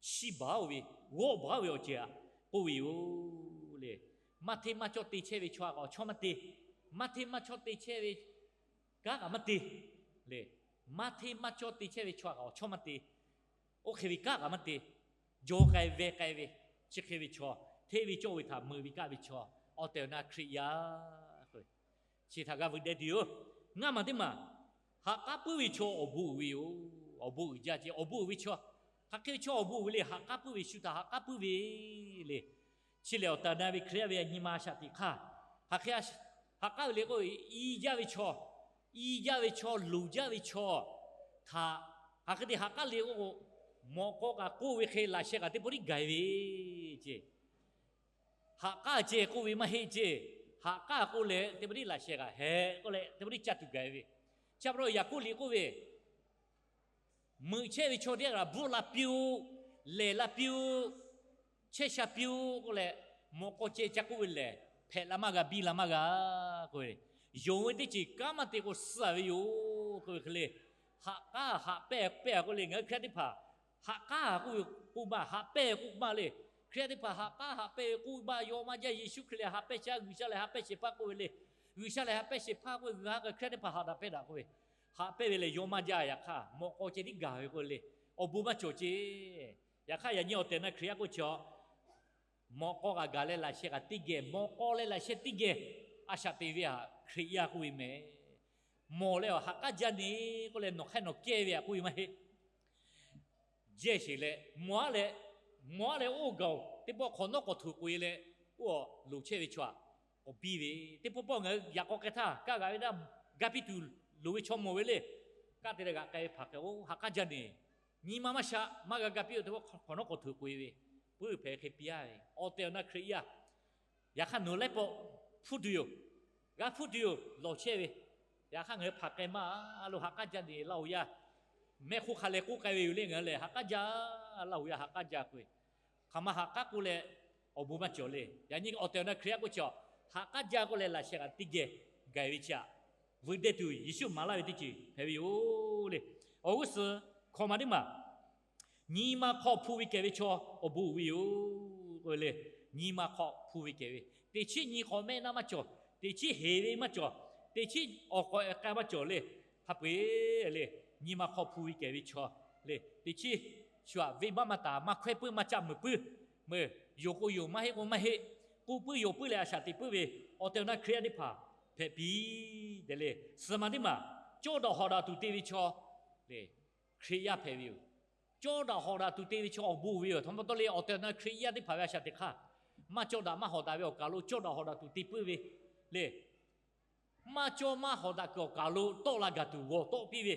chiˇ baˬ-oˬ ve, g'awˇ baˬ ve awˬ ceuˬ htaꞈ k'oˆ ve yoˬ le. Maˇ hteˇ maˇ cawˇ te chehˇ ve chaw kaꞈ awˬ chawˇ maˇ te. Maˇ hteˇ maˇ cawˇ te chehˇ ve kanˉ kaꞈ maˇ te le. Maˇ hteˇ maˇ cawˇ te chehˇ ve chaw kaꞈ awˬ chawˇ maˇ te. Oˇ hk'e ve kanˉ kaꞈ maˇ te. Jaw k'ai ve k'ai ve, chi hk'e ve chaw, hteˇ ve cawˇ ve htaꞈ meuꞈ ve kaˇ ve chaw, awˬ tehˬ awˬ na Hkriꞈ yaˇ chi htaꞈ g'a veuꞈ deh tuˬ yoˬ. Ngaˇ maˬ teˇ maˬ, ha k'aˉ puiˉ ve chaw awˬ bon uiˍ ve yoˬ. Awˬ bon uiˍ jaˇ ce, awˬ bon uiˍ ve chaw, hk'aˬ hk'e ve chaw awˬ bon uiˍ ve le, ha k'aˉ puiˉ ve, shu htaꞈ ha k'aˉ puiˉ ve le. Chi lehˬ awˬ tehˬ awˬ na ve Hkriꞈ yaˇ ve nyi ma shaꞈ teꞈ hk'aˇ, hk'aˬ hk'e ha k'aˉ ve le k'o, i jaˇ ve chaw, i jaˇ ve chaw, loˍ jaˇ ve chaw htaꞈ hk'aˬ hk'e te ha k'aˉ le k'o, mawꞈ k'aw kaꞈ k'oˆ ve hk'e laꞈ sheh kaꞈ teˇ pawˆ tiˉ gaˬ ve ce. Ha k'aˉ ce k'oˆ ve maˇ heˆ ce. Ha k'aˉ k'oˆ leh teˇ pawˆ tiˉ laꞈ sheh kaꞈ heh k'oˆ leh teˇ pawˆ tiˉ caˇ tuˬ gaˬ ve. Chi pa taw Yaˍkoˆ liꞈ k'oˆ ve, meuꞈ chehˇ ve chaw teˇ g'aˇ kaꞈ bvuhˆ la piˇ-oˆ, lehˬ la piˇ-oˆ, chehˇ sha piˇ-oˆ k'oˆ leh, mawꞈ k'aw ceh ca k'oˆ ve lehˬ, hpehꞈ la maˇ g'a, biˇ la maˇ g'a k'oˆ ve, yonˍ ve teˇ ceuˬ kanˉ maˇ te k'o suh-a ve yoˬ k'oˆ ve hk'e le. Ha k'aˉ haꞈ pehnˇ pehnˇ k'oˆ le, ngaˬ hui Hkriꞈ yaˇ teˇ hpaˍ ha k'aˉ k'oˆ ve k'oˆ maˇ, haꞈ pehnˇ k'oˆ maˇ le. Hkriꞈ yaˇ teˇ hpaˍ ha k'aˉ haꞈ pehnˇ ve k'oˆ maˇ, yaw maˇ jaˇ, Yeˍsuˆ Hkriꞈ lehˬ ha pehnˇ shaˉ, G'uiˬsha lehˬ ha pehnˇ shehˍ hpaˇ k'oˆ ve le. G'uiˬsha lehˬ ha pehnˇ shehˍ hpaˇ k'oˆ ve, g'a k'o Hkriꞈ yaˇ teˇ hpaˍ haꞈ daꞈ pehnˇ daꞈ k'oˆ ve, haꞈ pehnˇ ve lehˬ yaw maˇ jaˇ. Yaꞈ hk'aˇ mawꞈ k'aw ceh tiˉ gaˬ ve k'oˆ le, awˬ bon maˇ cawˬ ce. Yaꞈ hk'aˇ yaꞈ nyi awˬ tehˬ awˬ na Hkriꞈ yaˇ k'oˆ chi a, mawꞈ k'aw kaꞈ gaˬ leh laꞈ sheh kaꞈ teˇ geh, mawꞈ k'aw leh laꞈ sheh teˇ geh a shaꞈ teꞈ ve htaꞈ Hkriꞈ yaˇ k'oˆ ve mehˍ. Mawˬ leh awˬ ha k'aˉ jaˇ ne k'oˆ leh nawˬ hk'aˇ nawˬ kehˇ ve htaꞈ k'oˆ ve maˇ heˆ. Jehˇ sheˍ leh, mawˬ-a leh, mawˬ-a leh oˇ gaˬ-oˬ, teˇ pawˆ hk'awꞈ nawˉ k'awꞈ htoꞈ k'oꞈ-e leh, oˇ loˍ chehˇ ve chaw htaꞈ k'awꞈ biˇ ve, teˇ pawˆ pawˆ ngaˬ hui yaꞈ k'aw k'ai htaˇ kaˇ g'aꞈ ve htaˇ, ga piˇ tuˬ loˍ ve chaw mawˬ ve le. Kaˇ te leh g'aꞈ k'ai ve hpaˍ hk'e, oˇ ha k'aˉ jaˇ ne, nyi ma maˇ sha, maˇ g'a ga piˇ-oˬ, teˇ pawˆ hk'awꞈ nawˉ k'awꞈ htoꞈ k'oꞈ-e ve, puiˉ hpehꞈ hk'e piˇ-a ve, awˬ tehˬ awˬ na Hkriꞈ yaˇ. Yaꞈ hk'aˇ nawˬ laiˉ pawˆ hpuˇ tuˬ yoˬ. G'a hpuˇ tuˬ yoˬ, lawˬ chehˇ ve. Yaꞈ hk'aˇ ngaˬ hui hpaˍ k'ai maˇ lo ha k'aˉ jaˇ ne laˇ-oˬ yaˇ. Mehˆ hk'oˆ hk'a lehˬ k'oˆ k'ai ve yoˬ le, ngaˬ hui lehˬ ha k'aˉ jaˇ laˇ-oˬ yaˇ, ha k'aˉ jaˇ k'oˆ ve. Hk'aˬ ma ha k'aˉ k'oˆ leh awˬ bon maˇ cawˬ le. Yaꞈ nyi awˬ tehˬ awˬ na Hkriꞈ yaˇ k'oˆ chi a, ha k'aˉ jaˇ k'oˆ leh laꞈ sheh kaꞈ teˇ geh gaˬ-e ve chi htaꞈ veuꞈ deh tuˬ Yeˍsuˆ maˍ laˇ ve teˇ ceuˬ hpehꞈ ve yoˬ le. Awˬ g'uˇ suhˍ hkawꞈ ma teˇ maˬ, nyi ma hk'aw hpu ve kehˬ ve chaw awˬ bon uiˍ ve yoˬ k'oˆ ve le. Nyi ma hk'aw hpu ve kehˬ ve, teꞈ chiˉ nyi k'awꞈ mehˆ naˆ maˇ cawˬ, teꞈ chiˉ heˍ ve maˇ cawˬ, teꞈ chiˉ awˬ k'awꞈ k'ai maˇ cawˬ le. Hk'a peu-eˬ le, nyi ma hk'aw hpu ve kehˬ ve chaw le. Teꞈ chiˉ shu aꞈ venˇbaˆ maˇ taˍ, maˇ hkawehˇ puiˉ, maˇ caˆ meuˍ puiˉ, meuˬ yoˬ k'o yoˬ, maˇ heˆ k'o maˇ heˆ, k'oˆ puiˉ yoˬ puiˉ leh a shaꞈ teꞈ puiˉ ve awˬ tehˬ awˬ na Hkriꞈ yaˇ teˇ hpaˍ hpehꞈ piˇ te le. Suhˍ maˬ teˇ maˬ, cawˇ daꞈ hawꞈ daꞈ tuˬ te ve chaw le, Hkriꞈ yaˇ hpehꞈ ve yoˬ. Cawˇ daꞈ hawꞈ daꞈ tuˬ te ve chaw awˬ bon uiˍ ve yoˬ. Htaꞈ pa taw le, awˬ tehˬ awˬ na Hkriꞈ yaˇ teˇ hpaˍ ve a shaꞈ teꞈ hk'aˇ, maˇ cawˇ daꞈ maˇ hawꞈ daꞈ ve awˬ kaˬ lo cawˇ daꞈ hawꞈ daꞈ tuˬ te puiˉ ve le. Maˇ cawˇ maˇ hawꞈ daꞈ kuiˬ awˬ kaˬ lo tawˆ la gaˬ tuˬ g'awˬ tawˆ piˇ ve,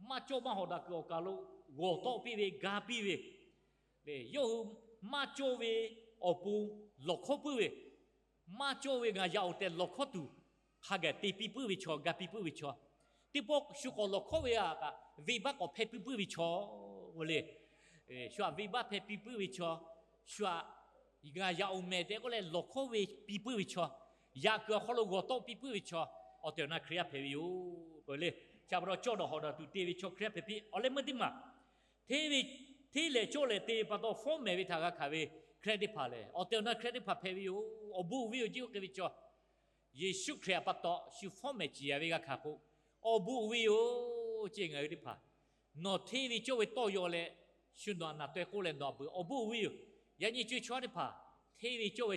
maˇ cawˇ maˇ hawꞈ daꞈ kuiˬ awˬ kaˬ lo g'awˬ tawˆ piˇ ve, ga piˇ ve le. Yawˇ hui maˇ cawˇ ve awˬ pon lawˬ hkawˉ puiˉ ve, maˇ cawˇ ve ngaˬ yaꞈ-oˬ tehꞈ lawˬ hkawˉ tuˬ hk'a gaˬ te piˇ puiˉ ve chaw, ga piˇ puiˉ ve chaw, teˇ pawˆ shu k'awꞈ lawˬ hkawˉ ve htaꞈ kaꞈ venˇbaˆ k'awꞈ hpehˇ piˇ puiˉ ve chaw le. Shu aꞈ venˇbaˆ hpehˇ piˇ puiˉ ve chaw, shu aꞈ ngaˬ yaꞈ-oˬ mehˍ tehꞈ k'oˆ leh lawˬ hkawˉ ve piˇ puiˉ ve chaw, yaꞈ kuiˬ awˬ hk'aw lo g'awˬ tawˆ piˇ puiˉ ve chaw, awˬ tehˬ awˬ na Hkriꞈ yaˇ hpehꞈ ve yoˬ k'o le. Chi pa taw cawˇ daꞈ hawꞈ daꞈ tuˬ te ve chaw Hkriꞈ yaˇ hpehꞈ piˇ. Awˬ leh meuˇ teˇ maˬ, hteˇ ve, hteˇ lehˬ cawˇ lehˬ te ve pa taw fawˉ mehˍ ve htaꞈ g'a hkanˍ ve Hkriꞈ yaˇ teˇ hpaˍ lehˬ, awˬ tehˬ awˬ na Hkriꞈ yaˇ teˇ hpaˍ hpehꞈ ve yoˬ. Awˬ bon uiˍ ve yoˬ, jiˇ oˇ hk'e ve chaw Yeˍsuˆ Hkriꞈ htaꞈ pa taw shu fawˉ mehˍ ciˍ yanˍ ve g'a hkanˍ k'o, awˬ bon uiˍ ve yoˬ ceˇ. Ngaˬ hui teˇ hpaˍ nawˬ hteˇ ve cawˇ ve tawˇ yaw leh, shu nawˬ htaꞈ naˬ taweh k'oˆ leh nawˬ htaꞈ beuꞈ awˬ bon uiˍ ve yoˬ. Yaꞈ nyi co-e chaw teˇ hpaˍ hteˇ ve cawˇ ve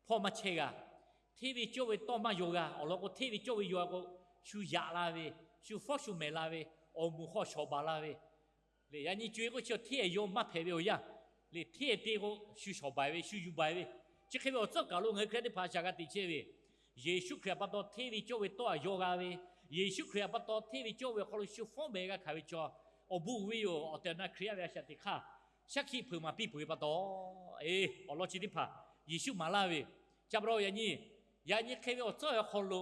hpawˇ maˇ chehˇ g'a. Hteˇ ve cawˇ ve tawˇ maˇ yaw g'a. Awˬ lawn k'o, hteˇ ve cawˇ ve yaw k'o, shu yaꞈ la ve, shu fawˉ shu mehˍ la ve, awˬ moˍ hk'aw shawˍ baˬ la ve, leh yaꞈ nyi co-e k'oˆ chi hteˇ yaw maˇ hpehꞈ ve awˬ yanˇ, leh hteˇ te k'o shu shawˍ baˬ ve, shu yuˬ baˬ ve, chi hk'e ve awˬ tcuhˉ kaˬ lo ngaˬ hui Hkriꞈ yaˇ teˇ hpaˍ a shaꞈ g'a teꞈ chehˇ ve, Yeˍsuˆ Hkriꞈ htaꞈ pa taw hteˇ ve cawˇ ve tawˇ htaꞈ yaw g'a ve, Yeˍsuˆ Hkriꞈ htaꞈ pa taw hteˇ ve cawˇ ve awˬ hk'aw lo shu fawˉ mehˍ g'a hkanˍ ve chaw, awˬ bon uiˍ ve yoˬ. Awˬ tehˬ awˬ na Hkriꞈ yaˇ ve a shaꞈ teꞈ hk'aˇ shaˉ hkiˆ hpeuꞈ maˍ piˇ peuˬ ve pa taw, e, awˬ lawn chi teˇ hpaˍ Yeˍsuˆ maˍ laˇ ve yoˬ. Chi pa taw yaꞈ nyi, yaꞈ nyi hk'e ve awˬ tcuhˉ awˬ hk'aw lo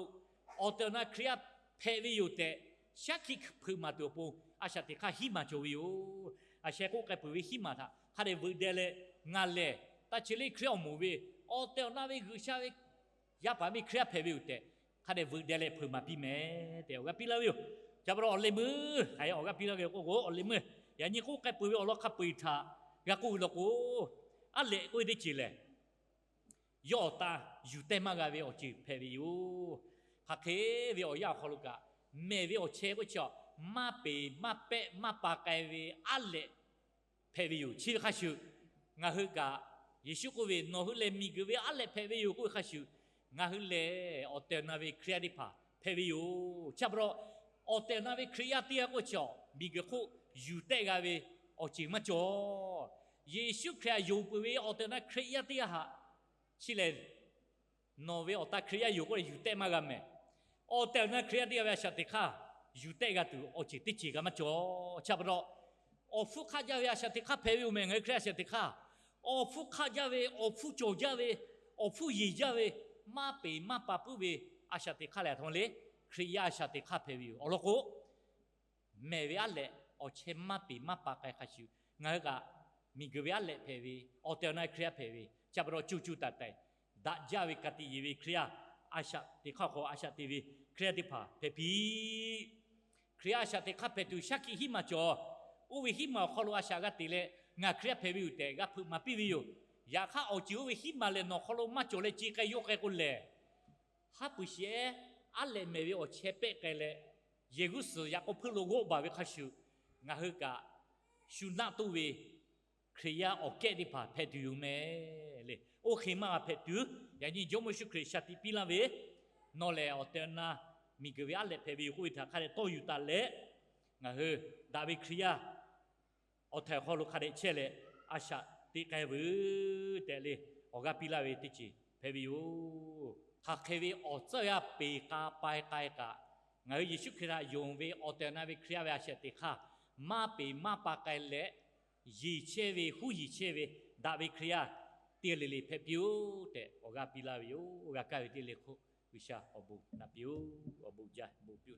awˬ tehˬ awˬ na Hkriꞈ yaˇ hpehꞈ ve yoˬ tehꞈ shaˉ hkiˆ hpeuꞈ maˍ tuˬ awˬ pon a shaꞈ teꞈ hk'aˇ hiˉ maˬ cawˬ ve yoˬ. A sheh k'oˆ k'ai peuˬ ve hiˉ maˬ htaꞈ hk'a dehꞈ veuꞈ deh leh, ngaˬ lehˬ taˇ chi lehˬ Hkriꞈ yaˇ awˬ moˍ ve awˬ tehˬ awˬ na ve G'uiˬsha ve yaˇ paˍ miˇ Hkriꞈ yaˇ hpehꞈ ve yoˬ tehꞈ hk'a dehꞈ veuꞈ deh leh hpeuꞈ maˍ piˇ mehˍ tehꞈ awˬ g'aˇ piˇ laˇ ve yoˬ. Chi pa taw awˬ leh meuˇ, hk'aˬ hk'e awˬ g'aˇ piˇ laˇ ve k'o k'o, awˬ leh meuˇ yaꞈ nyi k'oˆ k'ai peuˬ ve awˬ lawn hk'a peu-eˬ htaꞈ g'a k'oˆ ve law k'o, aˉ lehꞈ k'oˆ ve teˇ ceuˬ lehˬ, yawˇ awˬ tan yuˬ tehˇ maˇ g'a ve awˬ ceuˬ hpehꞈ ve yoˬ. Hk'aˬ hk'e ve awˬ yanˇ awˬ hk'aw lo kaꞈ, mehˬ ve awˬ chehˇ k'oˆ chi maˇ peˍ maˇ pehˆ maˇ pa k'ai ve aˉ lehꞈ hpehꞈ ve yoˬ. Chi ve hk'a shuˍ, ngaˬ hui kaꞈ Yeˍsuˆ k'oˆ ve, nawˬ hui lehˬ miˬguiˬ ve aˉ lehꞈ hpehꞈ ve yoˬ k'oˆ ve hk'a shuˍ, ngaˬ hui lehˬ awˬ tehˬ awˬ na ve Hkriꞈ yaˇ teˇ hpaˍ hpehꞈ ve yoˬ. Chi pa taw, awˬ tehˬ awˬ na ve Hkriꞈ yaˇ teˇ g'aˇ k'oˆ chi miˬguiˬ hk'oˆ yuˬ tehˆ g'a ve awˬ ceuˬ maˇ cawˬ. Yeˍsuˆ Hkriꞈ htaꞈ yonˍ peuˬ ve awˬ tehˬ awˬ na Hkriꞈ yaˇ teˇ g'aˇ htaꞈ chi lehˬ, nawˬ ve awˬ tan Hkriꞈ yaˇ yoˬ k'oˆ leh yuˬ tehˆ maˇ g'a mehˍ. Awˬ tehˬ awˬ na Hkriꞈ yaˇ teˇ g'aˇ ve a shaꞈ teꞈ hk'aˇ yuˬ tehˆ g'a tuˬ awˬ ceuˬ teˇ ceuˬ g'a maˇ cawˬ. Chi pa taw, awˬ hpfuhˇ hk'aˆ jaˇ ve a shaꞈ teꞈ hk'aˇ hpehꞈ ve yoˬ mehˍ. Ngaˬ hui Hkriꞈ yaˇ a shaꞈ teꞈ hk'aˇ awˬ hpfuhˇ hk'aˆ jaˇ ve, awˬ hpfuhˇ cawˬ jaˇ ve, awˬ hpfuhˇ yeˬ jaˇ ve, maˇ peˍ maˇ pa puiˉ ve a shaꞈ teꞈ hk'aˇ lehˬ, a htoꞈ ma le, Hkriꞈ yaˇ a shaꞈ teꞈ hk'aˇ hpehꞈ ve yoˬ. Awˬ lawn k'o, mehˬ ve aˉ lehꞈ awˬ chehˇ maˇ peˍ maˇ pa k'ai hk'a shuˍ, ngaˬ hui kaꞈ miˬguiˬ ve aˉ lehꞈ hpehꞈ ve, awˬ tehˬ awˬ na Hkriꞈ yaˇ hpehꞈ ve, chi pa taw co co taiˍ taiˍ daꞈ jaˇ ve ka tiꞈ yeˬ ve Hkriꞈ yaˇ a shaꞈ teꞈ hk'aˇ hk'aw a shaꞈ te ve Hkriꞈ yaˇ teˇ hpaˍ hpehꞈ piˇ. Hkriꞈ yaˇ a shaꞈ teꞈ hk'aˇ hpehꞈ tuˬ shaˉ hkiˆ hiˉ maˬ cawˬ. Oˇ ve hiˉ maˬ awˬ hk'aw lo a shaꞈ g'a teꞈ leh, ngaˬ Hkriꞈ yaˇ hpehꞈ ve yoˬ tehꞈ g'a hpeuꞈ maˍ piˇ ve yoˬ. Yaꞈ hk'aˇ, awˬ ceuˬ oˇ ve hiˉ maˬ lehˬ nawˬ hk'aw lo maˇ cawˬ leh ce k'ai yawˇ k'ai k'o lehˬ, haˉ pui shehˍ ehˉ aˉ lehꞈ mehˬ ve awˬ chehˇ pehˆ k'ai leh, yehˬ g'uˇ suhˍ yaꞈ k'aw hpeuˇ lo g'awˆ baˬ ve hk'a shuˍ, ngaˬ hui kaꞈ shu naˆ toˇ ve Hkriꞈ yaˇ awˬ kehˉ teˇ hpaˍ hpehꞈ tuˬ yoˬ mehˍ le. Oˇ hk'e maˇ g'a hpehꞈ tuˬ, yaꞈ nyi Jawˇmawˇ Yeˍsuˆ Hkriꞈ shaˍ tiꞈ piˇ laˇ ve, nawˬ lehˬ awˬ tehˬ awˬ na miˬguiˬ ve aˉ lehꞈ hpehꞈ ve yoˬ k'oˆ ve htaꞈ hk'a dehꞈ tawˇ yuˬ taˍ leh, ngaˬ hui daꞈ ve Hkriꞈ yaˇ awˬ htaiˍ awˬ hk'aw lo hk'a dehꞈ chehˇ leh, a shaꞈ teꞈ k'ai veuˬ tehꞈ le, awˬ g'aˇ piˇ laˇ ve teˇ ceuˬ hpehꞈ ve yoˬ. Hk'aˬ hk'e ve awˬ tcuhˉ g'aˇ peˬ k'a pai k'ai kaꞈ, ngaˬ hui Yeˍsuˆ Hkriꞈ htaꞈ yonˍ ve awˬ tehˬ awˬ na ve Hkriꞈ yaˇ ve a shaꞈ teꞈ hk'aˇ maˇ peˬ maˇ pa k'ai leh, yeˬ chehˇ ve huˉ yeˬ chehˇ ve daꞈ ve Hkriꞈ yaˇ teˇ g'aˇ le le hpehꞈ piˇ-oˆ tehꞈ awˬ g'aˇ piˇ laˇ ve yoˬ. G'a kaˇ ve teˇ g'aˇ le hk'oˆ G'uiˬsha awˬ bon naꞈ piˇ-oˆ. Awˬ bon jaˇ bon piˇ-oˆ.